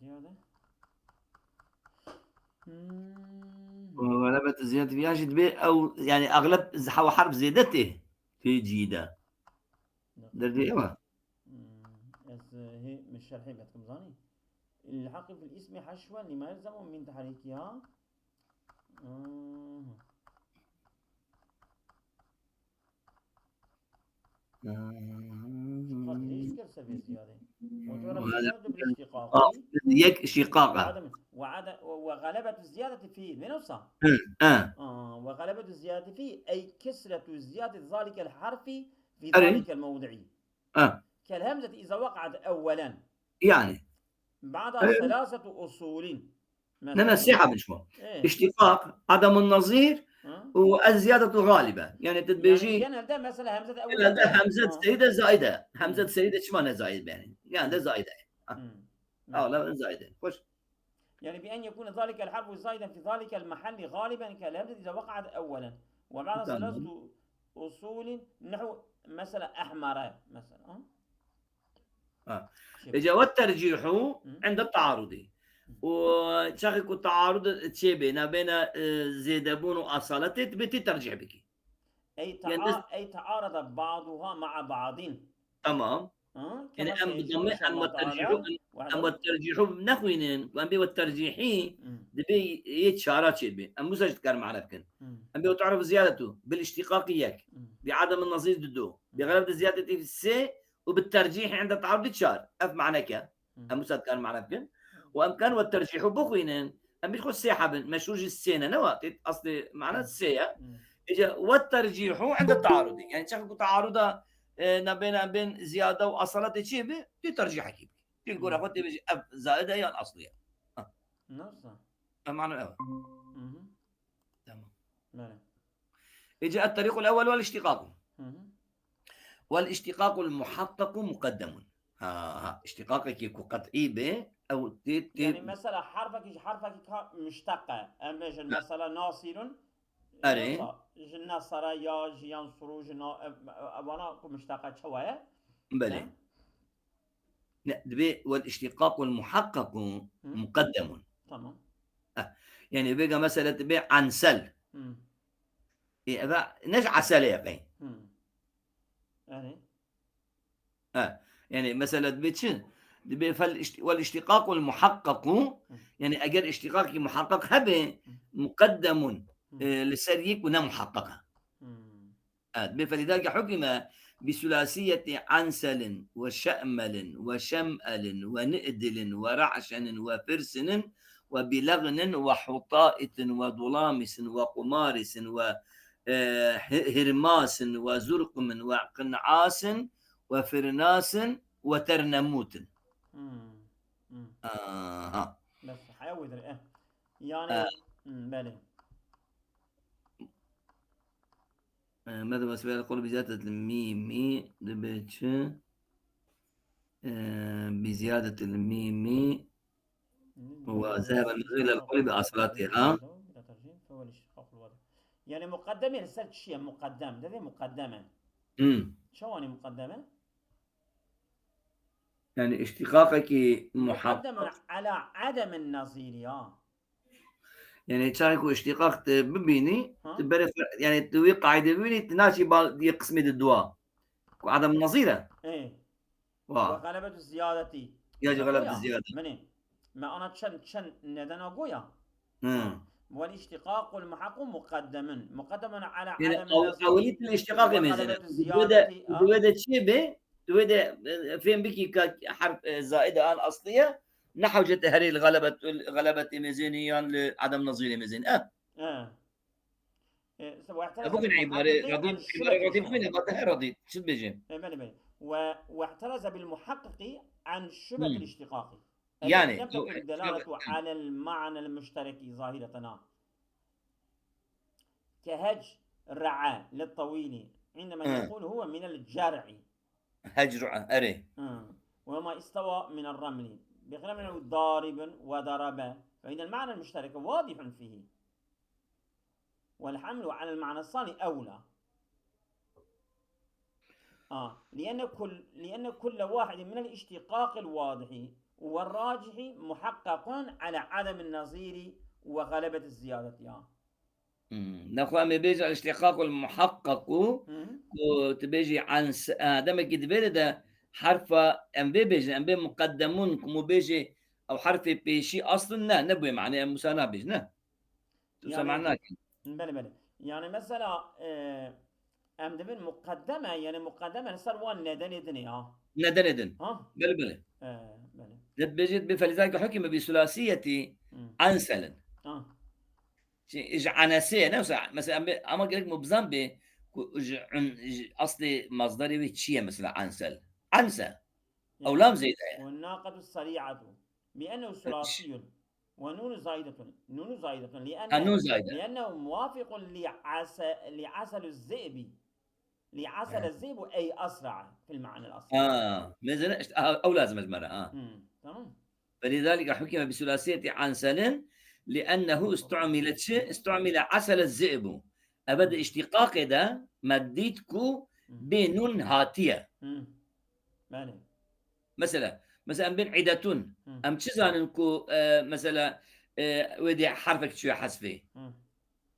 زيادة. Hmm. Galebet ziyade ya jî dibê ew, yani, egleb z-, hewa herf zêde tê, tê cî de. Derdê ew e. Hmm. Ez, e, hê min şerhê me dikim zanî. الحق في الاسم حشوا لما يلزم من تحريكها. Hmm. Qad lêş kir sevê ziyade. وتعرف الزيادة بالاشتقاق. Yek şiqaq e. وعدم، وعد-، وغلبة الزيادة فيه، من نفسها. Hı, hı. آه، وغلبة الزيادة فيه، أي كسرة زيادة ذلك الحرف في Erê. ذلك الموضع. Ha. كالهمزة إذا وقعت أولا. Yani. بعدها Erê. ثلاثة أصول. Ne, ne, sê hebin şima. Ee. İştiqaq, adem nazîr Hı? û ez ziyadetu galibe. Yani, tu Yani dibêjî genelde mesela hemze de genelde hemze Ha. serî de zaide. Hı. Hemze serî de çima ne zaid yani? Genelde Hı. zaide. Ha. Hı. Hı. Hala zaide. Hoş. يعني بأن يكون ذلك الحرف زائدا في ذلك المحل غالبا كالهمزة إذا وقعت أولا. وبعد Tamam. ثلاثة أصول نحو مثلا أحمر مثلا. Ha. Şey. Ece ve tercihu Hı. inde taarudi. Hı. Û çaxê ku taarud çêbê, nabêne, e, zêdebûn û asaletê, dibê tê tercih bikî. Ey Yani taa-, ey taarada ba'duha ma'a ba'din. Tamam. Ha? Yani Kema em bi seyecî damê, em inşallah ve teala. tercihu, em, em ve tercihu nexwînin. Em bê ve tercihî Hı. dibê yê çara çêbê. Em wisa jî dikarin mane bikin. Hı. Em bê ve tarif ziyadetu. Bil iştiqaqî yek. Hı. Bi adem nazîr dido. Bi Hı. galebet ziyadetî sê û bi tercîhî inde taarudî çar. Ev maneke. Hı. Em wisa dikarin mane bikin. Hı. Û em kan ve tercîhu bixwînin. Em bî xwe sê hebin. Meşhûr jî sê ne, ne wa? Tê aslê mana Hı. sê ye. Hı. Ece ve tercîhu inde taarudî. Yani çaxê ku taaruda, e, nabêne em bên ziyade û asaletê çê bi, tu tercîhekî bikî. Tu gora Hı. xwe tê bêjî ev zaide yan aslî ye. Ha. Nasıl? Ev mana ev. Hı hı. Tamam. Belê. Ece الطريق الأول والاشتقاق. Hı hı. والاشتقاق المحقق مقدم. Ha, ha. İştiqaqekî ku qet'î be, ew tê, tê Yani mesela harfekî ji harfekî ka muşteq e. Em bêjin Ha. mesela nasirun. Erê. Mesela ji nasara ya, ji yansuru, ji na-, ev-, ev-, evana ku muşteq e çawa ye? Belê. Ne? Ne, dibê والاشتقاق المحقق Hı. مقدم. Tamam. Eh, yani vêga mesela dibê ansel. Hı. E, eva, ne ji asel ye qey? Hı. Yani? Eh, yani mesela dibê çi? Dibê fel işt-, والاشتقاق المحقق, Hı. yani eger iştiqaqî muhaqqaq hebe, Hı. مقدم, Hı. e, li ser yek û ne muhaqqaq e. Hı. Evet, بفلذلك حكم بثلاثية عنسل وشأمل وشمأل ونئدل ورعشن وفرسن وبلغن وحطائط ودلامس وقمارس و، e, hi-, hirmas وزرقم وقنعاس وفرناس وترنموت. Hmm. Hmm. Aha. Bes, heya wê dir, eh. Yani, Ha. Hmm, belê. E, mede ve sebel kul bi ziyadetil mîmî dibe çi? E, bi ziyadetil mîmî ve zehebe mezîl el kul bi asalatiha. Yani muqeddem yani ser çi ye? Muqeddem. Devê muqeddem e. Hmm. Çawanî muqeddem e? Yani iştiqaqekî muhaqqaq. Muqeddem ala ademin nazîrî ya. Yani çaxê ku iştiqaq te bibînî, Ha? tu berê fe-, yani tu wî qaîde bibînî, tu naçî ba-, yê qismê di dua. Ku adam nazîr e. Ê. Wa. Ve galebetu ziyadetî. Ya jî galebetu ziyade. Minê. Me ana çend, çend nedena goya. Hı. Wal iştiqaqul muhaqqu muqeddemun. Muqeddemun ala Yani adem ew-, nazîrî ewilî til iştiqaqê ve mezin e. Galebetu Di wê de, ziyadetî, di ha? wê de çi bê? Di wê de, e, fêm bikî ka herf, e, zaide an asliye. Ne hewcete herê li galebet-, galebetê mezênî yan li adam nazîrê mezênî. E. E. E, se-, واحترز E, bugün بالمحقق ibare, radî, عن ibare شبهة radî الاشتقاق. Bugün ibare her radî. Çi dibêjin? E, belê, belê. Ve, واحترز بالمحقق عن شبهة Hmm. الاشتقاق. Yani, التي تنفي o, الدلالة على المعنى المشترك ظاهرة. كهجرع للطويل عندما Hı. يقول هو من الجرع. Hecra, erê. Hı. وما استوى من الرمل. بخلاف أنه ضارب وضرب، فإن المعنى المشترك واضح فيه. والحمل على المعنى الثاني أولى. آه. لأن كل، لأن كل واحد من الاشتقاق الواضح والراجح محقق على عدم النظير وغلبة الزيادة. آه. Hmm. Nexwe em ê bêjin el-iştiqaqul muhaqqaqu, Hı hı. ku tu bêjî an s-, e, demekî di vê de, de herfa em vê bêjin, em bê muqeddemun, ku mu bêjî ew herfê pêşî aslin ne, ne bûye manê em wisa nabêjin, ne? Tu wisa Yani, mana nakin. Belê, belê. Yani mesela, e, em dibin muqeddeme, yani muqeddeme li ser wan nedenê din e, ha. Nedenê din. Ha? Belê, belê. E, belê. Dibêjit bi felizalike hukime bi sulasiyeti Hı. anselin. Ha. Şey, ji anese, ne mesela, mesela, em bê, ama gerek mu bizan bê ku ji un-, ji aslê mazdarê wê çi ye mesela ansel? Anse. Ew lam zêde ye. والناقة السريعة، بأنه ثلاثي، ونون زائدة، نون زائدة، لأن، Ha, nun zayde. لأنه موافق لعس-، لعسل الذئب، لعسل Evet. الذئب أي أسرع في المعنى الأصلي. Ha, mesela işte, ha, ew lazim ez mera, ha. Hmm, tamam. فلذلك حكم بثلاثية عنسل لأنه استعمل شي؟ استعمل عسل الذئب. Eve di iştiqaqê de me dît ku Hmm. bê nun hatiye. Hmm. Belê. Mesela, mesela em bên idetun. Hmm. Em çi zanin ku, e, mesela, e, wê dê herfek çiye hesfê? Hmm.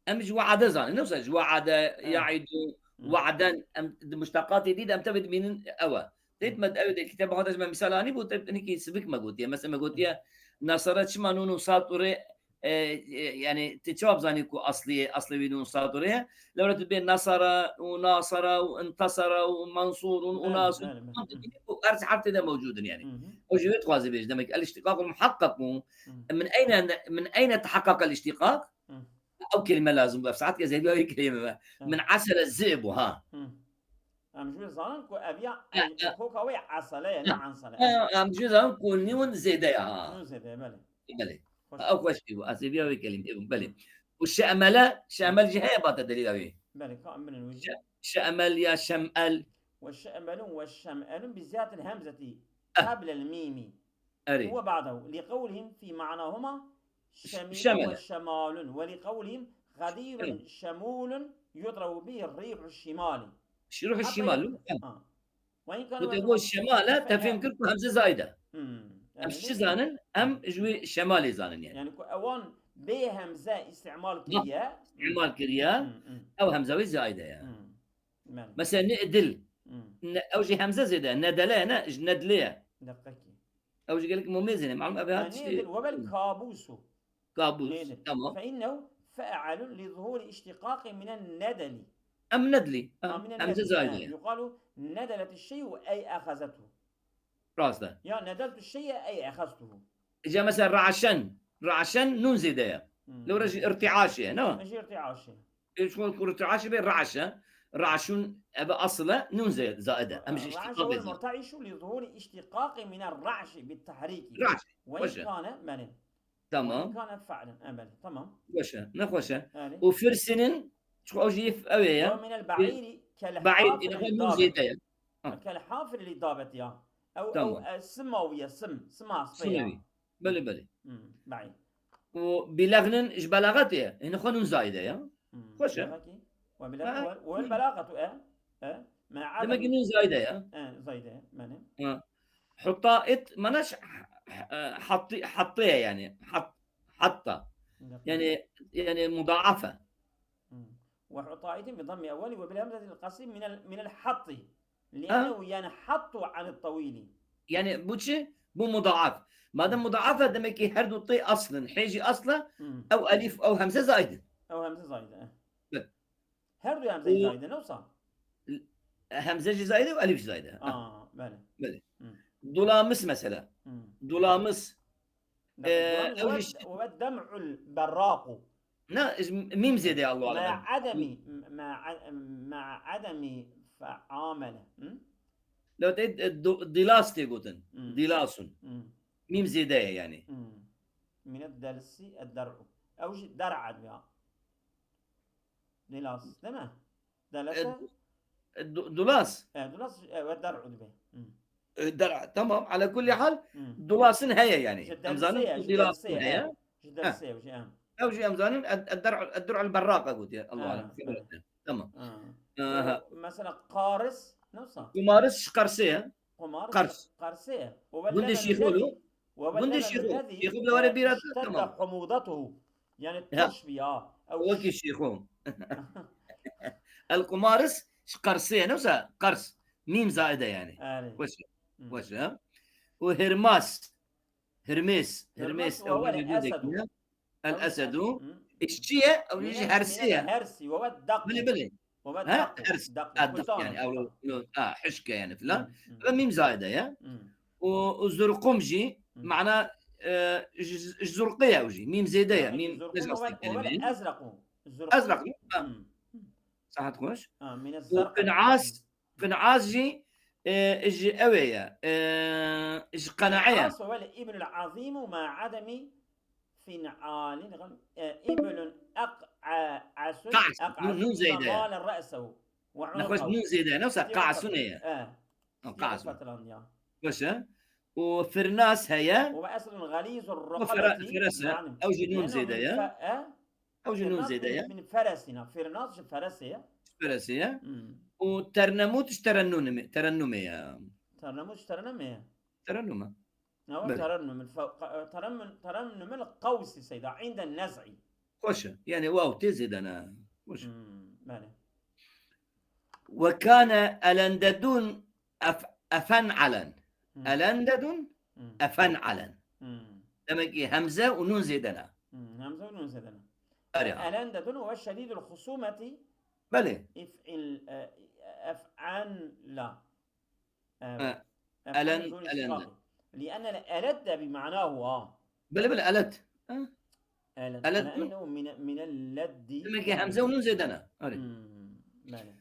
Em ji we'ade zanin. Ne wisa ji we'ade, Hmm. ya'idu, Hmm. we'den, em di muştaqatê dî de em tevê dibînin ew e. Têt Hmm. me ew de kitaba xwe de ji me misal anî bû, têt hinekî sivik me gotiye. Mesela me gotiye, Hmm. nasara çima nun û sat û rê, e, e, yani, tu çawa bizanî ku asliyê, aslê wî nun sat û rê ye? Lewra tu bê nasara û nasara û intasara û mansûr û, û Belê, nasûr. belê, belê. Tam tu bînî ku her çi herf tê de mewcûd in yani. Hı hı. O ji wê dixwaze bêje. Demek el-iştiqaq muhaqqaq bû. Hı. Min eyne, min eyne tehaqqaq el-iştiqaq? Hı. Ew kelîme lazim bû. Ev saet ke zêde wê kelîme be. Hı. Min asele zê bû, ha. Hı. Em ji wê zanin ku ev ya, Ha, ha. koka wê asele ye, ne Ha. ansele. Ha, em ji wê zanin ku nîwin zêde ye, ha. Nîwin zêde ye, belê. Belê. Xweş. Ew xweş bû. Asêbiya wê kelîmeyê bû. Belê. Hı. Û şe'mele, şe'mel jî heye bate delîla wê. Belê, ka em binin wê jî. Şe-, şe'mel ya şem'el. وشأمل وشمأل بزيادة الهمزة Eh. قبل الميم. Erê. وبعده، لقولهم في معناهما شمل شمل. وشمال، ولقولهم غدير شمل. شمول يطرب به الريح الشمال. Şîruh حتى şimal. يقول، آه. وإن كان Bu de bu şemale, te fêm kir ku hemze zayde. Hmm. Em Yani şi ne zanin, em ji wê şemalê zanin yani. Yani ku ewan bê hemze istimal Ha, kiriye. istimal kiriye, Hmm, hmm. ew hemze wê zayde ye. Hmm. Belê. Mesela ne dil. Hmm. Ne, ew jî hemze zêde, ne dele, ne, ji ne dilê ye. Deqekî. Ew jî gelek mûmê zêne, malum ev hat Yani işte. Nedir? Webel kabusu. Kabus, Nedir? Tamam. فإنه فاعل لظهور اشتقاق من الندل. Em nedlî. Ha, Ha, من em الندل. Cezayirli. Ha, يقال ندلت الشيء أي أخذته. Rast e. Ya nedeltu şey'e ey ehaztuhu. Îca mesela raşen. Ra'şen nûn zêde ye. Hmm. Lewre jî irti'aşê ye, ne? Jî irti'aşê. Ê, çima ku irti'aşê bê ra'şe. Ra'şûn eve asıl e, nûn zê-, zaid e. Em jî Ra'şe îştîqaqê wal zî. Murta'işu li zuhûrî îştîqaqê mîne ra'şê bi tehrîkî. Ra'şê. Ve Xweş in e. kane, belê. Ve in Tamam. kane fe'len. E, belê. Tamam. Xweş e. Ne xweş e. Yani. Û firsinin, çi ew jî ew ê ye. Ve minel ba'îrî kel Ba'îr, hafir ine li xwe nûn dabet. Zêde ye. Ha. Kel hafir li dabet ya. Ew, Tamam. ew, e, sima wî ye, sim, sima spê Sima ya. wî. Belê, belê. Hmm, ba'îr. Û bilexnin ji belaxetê ye. Ine xwe nûn zayde ye. Hmm, Xweş e. belki. Ve bile-, Ha. ve, ve belaxetu e. E, ma Demek ki adem. Nûn zayde ye. E, zayde, yani. Ha. Huttait, mana ş-, h-, h-, hatti-, hattı ye yani. Hat-, hatta. Yani, yani mudaafe. Hmm. Ve hutaitin bi dammi evveli ve bil hemzeti l-kasri minel, minel hatti. Li'ennehu yenhattu anit tawili. Yani bu çi? Bu mudaaf. Madem mudaaf e, demek ki her du tê aslin. Hê jî asla, Hmm. ew elif, ew hemze zayde. Ew hemze zayde, e. Evet. Her du hemze zayde, ne wisa? Hemze jî zayde, ew elif jî zayde. Ha. Aa, belê. Belê. Hmm. Dulamis mesela. Hmm. Dulamis. Bak, Ee, dulamis ew ve, jî- ve dem'ul berraku. Ne, mîm zêde ye, Allahu alem. Ma ademi, ma a-, ma ademi fe'amele. Hı? Lewte, e, du-, dilas tê gotin. Hmm. Dilasun. Hmm. Mîm zêde ye yani. Hmm. Mine delsi ed der'u. Ew jî der'a dibe. Dilas, değil mi? Delese. E, du-, dulas. E, dulas, e, ve der'u dibe. Hmm. E, der-, tamam. Ala kulli hal, Hmm. dulasın heye yani. Ji Em zanin delsiye, ku ji dilasın delsiye, heye. e. Ji delsiye, ji, e. Ew jî em zanin, ed-, ed-der'u, ed-der'ul berraq e gotiye. Allah Ha, alem. evet. Tamam. Ha. Aha. O, mesela qaris, ne wisa? Qumaris ji Qarsê ye. Qumaris Qars. Qarsê ye. O ve Gundê lemen Şîxol o. lezî, o ve Gundê lemen Şîxol. lezî, Şîxol bile were e, bîra, iştedde tamam. Humudatuhu. Yani Ya. turş bi ya. Ew Wekî Şîxol. El Qumaris ji Qarsê ye. Ne wisa Qars. Mîm zaide yani. Erê. Weş. Hmm. Weş e. Û Hirmas. Hirmês. Hirmês Hirmês. we wele Ew ne esedu. dek ne? El Ew esedu. Hmm. Eşçi ye. Ew jî hersî ye. Hersî, we ve daqî. Bilê, bilê. We ve Ha? Daqî. Hers. Daqî. Ha, daq Kutan, yani. Ew, kutan. no, ha, hişk e yani filan. Hmm, hmm. Ve mîm zaide ye. Hmm. Û, û zurqum jî, Hmm. mana, e, ji, ji zurqê ye ew jî. Mîm zêde ye. Mîm Zurqum ne we jastî ve, we ve kelîme. Ezraqu. Zurqum. Ezraq, ha. Hmm. Sahet xweş. Ha, mine Û zerqa. Qin'as, Qin'as jî, e, ji ew ê ye. E, ji Qenae ye. Qin'as we le ibnul azîm û ma ademi fin'alin, e, ibnun aq-, a-, asun, Qas, aq-, nûn, nûn zêde ye. şemale re'sehu. Ve Nexweş unuqehu. nûn zêde ye. Ne wisa Stî qasun ve ye. E. Ha, Stî qasun. Ve fetran ya. Weş e. Û firnas heye. Ve eslun galizur Û fera-, ferasi. ferese. Naam. Ew jî nûn Leno zêde min ye. fe-, e? Ew jî nûn Firnas zêde ye. min, min feresi na. Firnas ji feresi ye. Feresi ye. Hmm. Û ternamût ji terennûmê, terennûmê ye. Ternamût ji terennûmê ye. Terennûm e. Ewa Belê. terennûm, fe-, qa-, terennûm, terennûm el qawsi seyda, inde nez'i. Xweş e. Yani waw tê zêde ne. Xweş. Hmm, belê. Ve kane elendedun ef-, efen'alen. Hmm. Elendedun Hmm. efen'alen. Hmm. Demek ki hemze û nûn zêde ne. Hmm. Hemze û nûn zêde ne. Erê ha. Elendedun ve şedîdul husumeti Belê. if'il, e, ef'anla. E, Ha. ef'an Elen-, zûn elende. iştiqaqî. Li'ennel eled de bi ma'nahu ha. Belê, belê, elet. Ha? Eled. Eled Ana mi? innehu mine-, minel leddi. Demek ki hemze û nûn zêde ne. Erê. Hmm, belê.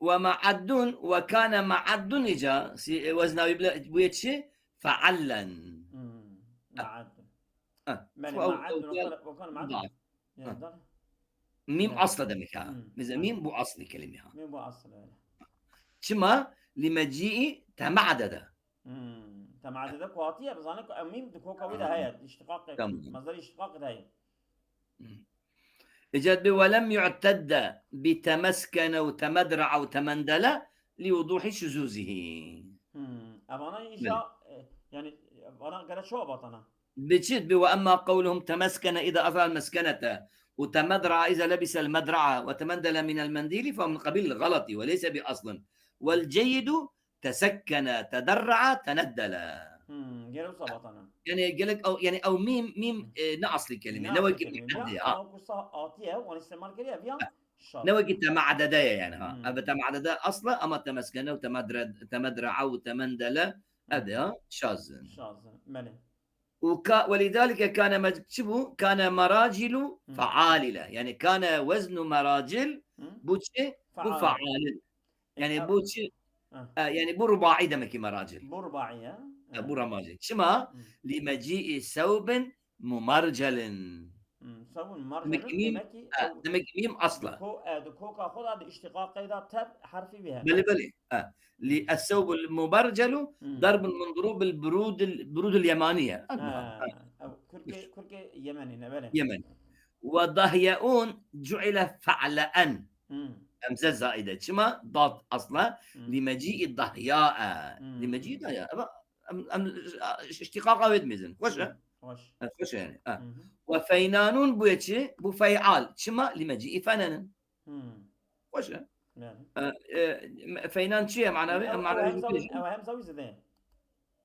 Ve ma'addun, ve kane ma'addun ica, si-, e, wezna wî bile, bûye çi? Feallen. Hmm, ma'addun. Ha. Belê, Şu ew, ma'addun, ew, o kar, o kar ma'addun. da. Ya, da. Mîm Ya. asla demek ha. Hmm. Mesela mîm bu aslı kelime ha. Mîm bu aslı öyle. Çima? Li meci'i tema'dede. Hmm. Tema'dede ku hatiye, bizane ku ew mîm di koka wî de heye. İştiqaq, Tamam. Mazhar iştiqaq de heye. Îca dibê, "Welem yu'tedde bi temeskene û temedre'a û temendele li wuduhi şuzuzihî." Hmm. Evana îja, e, yani, evana gere çawa batana? Bi çi? Dibê, "Ve emma qewluhum temeskene îza afa'l meskenete û temedre'a îza lebisel medre'a ve temendele minel mendîli fe min qebîlil galati ve leyse bi aslin. Vel ceyyidu tesekkene, tederra'a, teneddele." Hmm, gere wisa batana. Yani gelek ew, yani ew mîm, mîm, e, ne asli kelime, ne wekî kelime. mîm Ya, de ya. ama kusa atiye, wan istemal kiriye, viya şart. Ne wekî tema'dede ye yani ha. Hmm. Ev tema'dede asla ama temeskene û temedre-, temedre'a û temendele, ev de ya, şaz in. Şaz in, belê. û ka, welidalike kane mec-, çi bû? Kane meracilu Hı. fealile. Yani kane weznu meracil Hı. bu çi? Bu Faal. faalil. E, Yani ev- bu çi? Ha. E, yani bu rubai demek ki meracil. Bu rubai ya. E, bu ramacil. Çima? Hı. Li meci'i sevbin mumercelin. Hmm, sevbun Demek ki mercelun mim, demek ki ha, ew demek ki mim asla. Ko, e, di koka xwe de di iştiqaqê de te harfî bihebe. Belê, belê. Ha. Li es-sevbul mumercelu Hmm. darbun min durubil burudil, burudil yemaniye. Ha, Ha. ew Kurkê, Kurkê Yemenî ne, belê. Yemen. Ve dahyeun cu'ile fe'la'en. Hmm. Hemze zaide. Çima? Dad asla. Hmm. Li meci'i dahya'a. Hmm. Li meci'i dahya'a. Ama em, em, iştiqaqa wê dimêzin. Xweş e? Hmm. Xweş. Evet, xweş e yani. Ha. Hı hı. Ve feynanun bu çi? Bu fe'al. Çima? Li meci'i fenenin. Hmm. Xweş e? Yani. E, e, feynan çi ye? Mana wê? Yani Em ew, mana ew wê hemza wî, bêjin. Ew hemza wî zêde ye.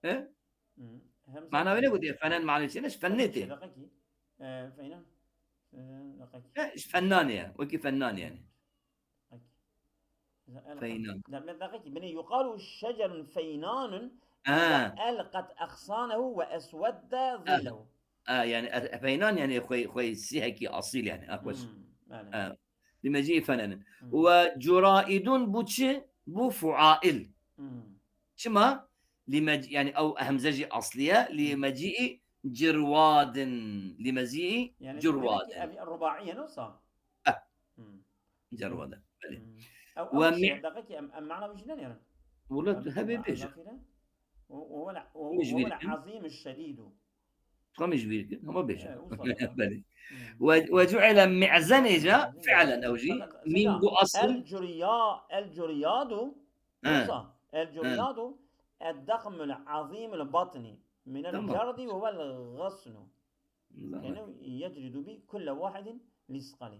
He? Hmm. Hemza Mana wê wî ne gotiye? Fenen mana wî çi ne? Fennê tê. Deqekî. E, feynan. E, deqekî. He, ji fennanê ye. Wekî fennanê yani. Peki. Feynan. Demek, demek ki, bine yuqalu şecerun feynanun Ha. ve elqet axsanehu ve eswedde Ha. zillehu. Ha, yani e, feynan yani xwey, xwey sihekî asîl yani. Ha, xweş. Hmm, yani. Ha. Li meci'i fenenin. Hmm. Ve curaidun bu çi? Bu fuail. Hmm. Çima? Li mec-, yani ew hemze jî asliye. Li Hmm. meci'i cirwadin. Li meci'i Yani demek ki cirwadin. ev rubaiye ne wisa? Eh. Hmm. Cerwade. Belê. Hmm. Ew, Ve ew mi- şey, deqekî em, em mana wî jî nenêrin. Wala Em, tu hebê em bêje. Zafîre. O, o wela, o, Min ji o bîr wela kim? Azîm şedîdu. Tu min ji bîr kim? Hema bêje. E, wisa. Belê. Hmm. Ve, ve cu'ile mi'zen êca Azîm fi'len şedîdu. ew jî. Fakat Mîm Seyda, bu asıl. El curiya, el curiyadu. He. Wisa. El He. curiyadu. Ed-dahmul azîmul batni. Minel Tamam. cerdi ve vel gasnu. Tamam. Kenu yeclidu bi kulle wahidin li isqali.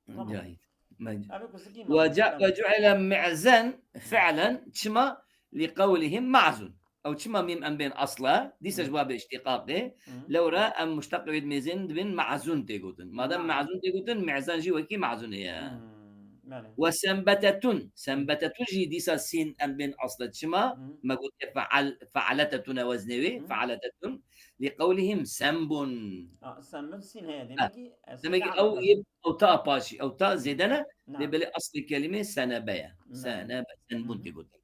Tamam. Cahil. Bence. Abi kusikî Ve ma- ca-, ve cu'ile mi'zen fi'len çima li qewlihim ma'zun. Ew çima mîm em bên asla, dîse Hı. ji babê iştiqaqê, Hı. lewra em muşteq wê dimêzin dibin ma'zun tê gotin. Madem Ma'zun. ma'zun tê gotin, mi'zen jî wekî ma'zunê ye. Hmm, belê. Ve senbetetun. Senbetetun jî dîsa sîn em bên asla çima? Hı. Me gotiye feal-, fealetetun e weznê wê, Hı. fealetetun. Li qewlihim senbun. Ha, senbun sîn heye. Ha. Demek ki, e, Demek ki sîn ew alakası. yê ew ta paşî, ew ta zêde ne. Na. Lê belê aslê kelîmê senebe ye. Na. Senebe, senbun Hı hı. tê gotin.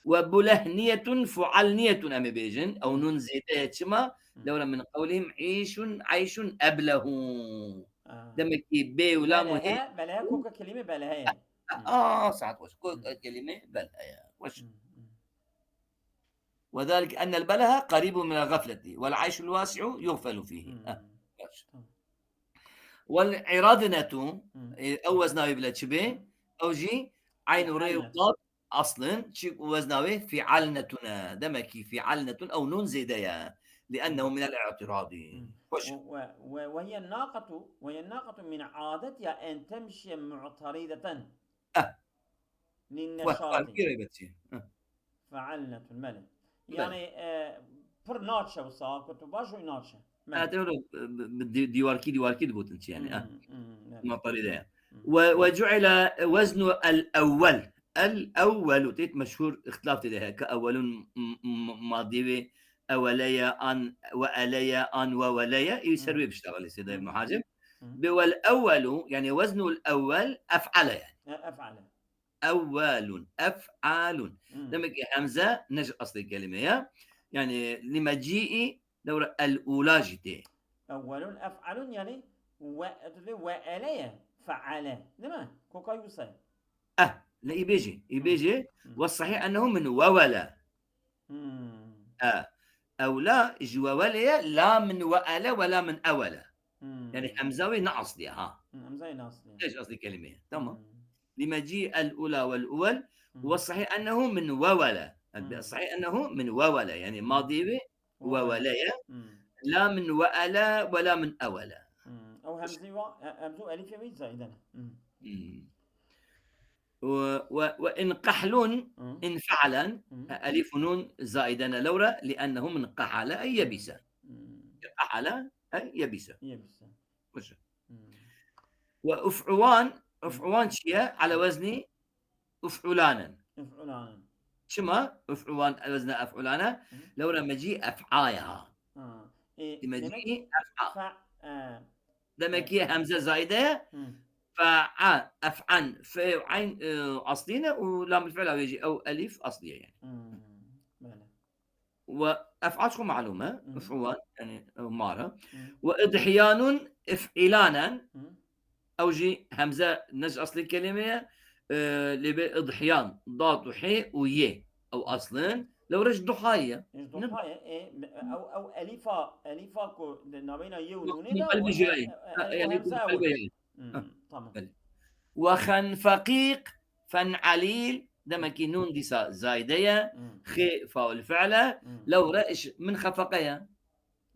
Ve bulehniyetun, fualniyetun em ê bêjin. Ew Hı. nun zêde ye çima? Hı. Lewra min qewlihim îşun, eyşun eblehu. Ha. Demek ki bê û lam û hê. Belehe, belehe koka kelîmê belehe ye. Hı. Aa, saet xweş. Koka Hı. kelîmê belehe ye. Xweş. Hı, hı. وذلك أن البلهة قريب من الغفلة، والعيش الواسع يغفل فيه. Hmm. Ha, baş. Tamam. والعرضنة, Hmm. e, ew wezna wê bile çi bê? Ew jî eyn û rê û Aynen. dad aslin, çi wezna wê fi'alnetun e. Demek ki fi'alnetun ew nun zêde ye. لأنه Hmm. من الاعتراض. Hmm. Xweş. و-، و-، و-، وهي الناقة، وهي الناقة من عادتها أن تمشي معترضة. Eh. Lîn Weh, neşatî. Weh, pîrê be çi? Heh. Fealnetun, belê. Belê. Yani, e, pir naçe wisa, ku tu baş û naçe. Belê. Ha, te wilo, e, bi, bi, di-, dîwarkî, dîwarkî digotin çi yani, Hmm, ha. hmm, belê. Matarî de ya. Hmm. Ve, ve cu'ile weznu el-ewwel. El-ewwelu, têt meşhur îxtilaf tê de heye, ke ewwelun m-, m-, madî wê, ewwele ye, an, we'ele ye, an, wewele ye, ê ser Hmm. wê biştexilê Sêdayê Hmm. Muhacim. Hmm. Bi wel-ewwelu, yani weznul ewwel ef'ale yani. E, ef'ale. Ewwalun, ef'alun. Hmm. Demek ki hemze ne ji aslê kelimê ye. Yani li mecîî lewra el-ula jî tê. Ewwalun, ef'alun yani we-, tu dibê we'ele ye, fe'ale. Değil mi? Koka wisa ye. Eh, ne î bêjî, î Hmm. bêjî. Hmm. Ve sahih ennehu min wewele. Hmm. E, ewla ji wewele ye, la min we'ele we la min ewele. Hmm. Yani hemza wê ne aslî ye, ha. Hmm, hemza wê ne aslî ye. Ne ji aslî kelimê ye. Tamam. Hmm. Li mecî el ula wel uwel, Hmm. ve sahih ennehu min wewele. Yani Hmm. sahih ennehu min wewele. Yani Hmm. madî wê Hmm. wewele ye. Hmm. La min we'ele we la min ewele. Hmm. Ew hemzî wa, e, hemzû elîfê wî zayide ne. Hmm. Hmm. Ve, ve, ve in qahlun, Hı. in fe'len, Hı. e, elîf û nûn zaîde ne lewra, li'ennehu min qahale ey yebîse. Hı. Qahale ey yebîse. Yebîse. Baş e. Hı. Ve uf'uwan, Hı. uf'uwan çi ye? Ala weznî uf'ulanen. Uf'ulanen. Çima? Uf'uwan wezne ef'ulane, Hı. lewra mecî ef'aya ha. Ha. E, Dimecî demek ef'a. Fe, e, Demek ki hemze zayde ye. hmm. Fe'a, ef'an, fe û eyn, e, aslî ne û lamul fi'la wê jî ew elîf aslî ye yani. Hmm. Böyle. Ve ef'a çi malum e. Hmm. Ef'uan yani ew mara. Hmm. Ve idhiyanun if'ilanen. Hmm. Ew jî hemze ne ji aslî kelîme ye. E, lê bê idhiyan, dad û hê û yê. Ew aslin. Lewre ji duha ye. Ji duha ye, e, ew, ew elîfa, elîfa ku di navbeyna yê û nûnê de Elîf û, jî e, ye. e, Ha, e, yani hemze bu ew. elîf. Hmm, Ha, tamam. belê. Ve xenfeqîq fen'alîl. Demek ki nûn dîsa zayde ye. Hmm. Xê faul fi'le. Hmm. Lewre iş min xefeqe ye.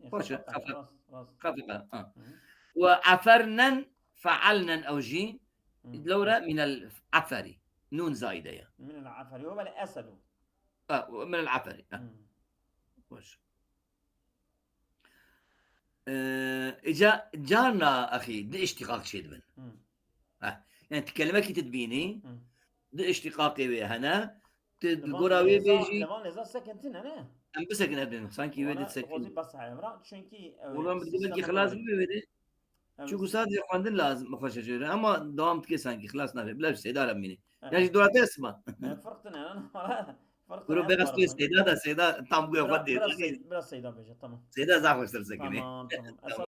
E, Xweş e, xefeqe, xefeqe. rast, rast. Xefeqe. Ha. Hmm. Ve efernen fe'alnen ew jî. Hmm. Lewre minel eferi. Nûn zayde ye. Min el-eferi. Ve bel esedu. Ha, minel eferi. Ha. Hmm. Xweş. Ee, îca carna axî di iştiqaq çê dibin. Hmm. Ha. Yani ti kelimekî ti dibînî, Hmm. di iştiqaqê wê hene, ti di Levan gora wê leza, bêjî, levan leza sekintin hene. em bisekine bin, sanki wê de Wana sekin. Xwezî bes heyra, çünkü, e, Ulan bi sistem belkî xilas böyle. bibe wê de. Evet. Çünkü sadece xwendin lazim, xweş e. Ama devam dike sanki, xilas nabe. Bila Seyda re mînî. Evet. Yani ji dora te esma. E, fırqtın yani. Fırqtın Kuro yani, biraz var pê sanki. Seyda da, Seyda tam bu Biraz, yapan değil. biraz Seyda, biraz Seyda bêje, tamam. Seyda zaf xweştir sekine. Tamam, tamam. Esas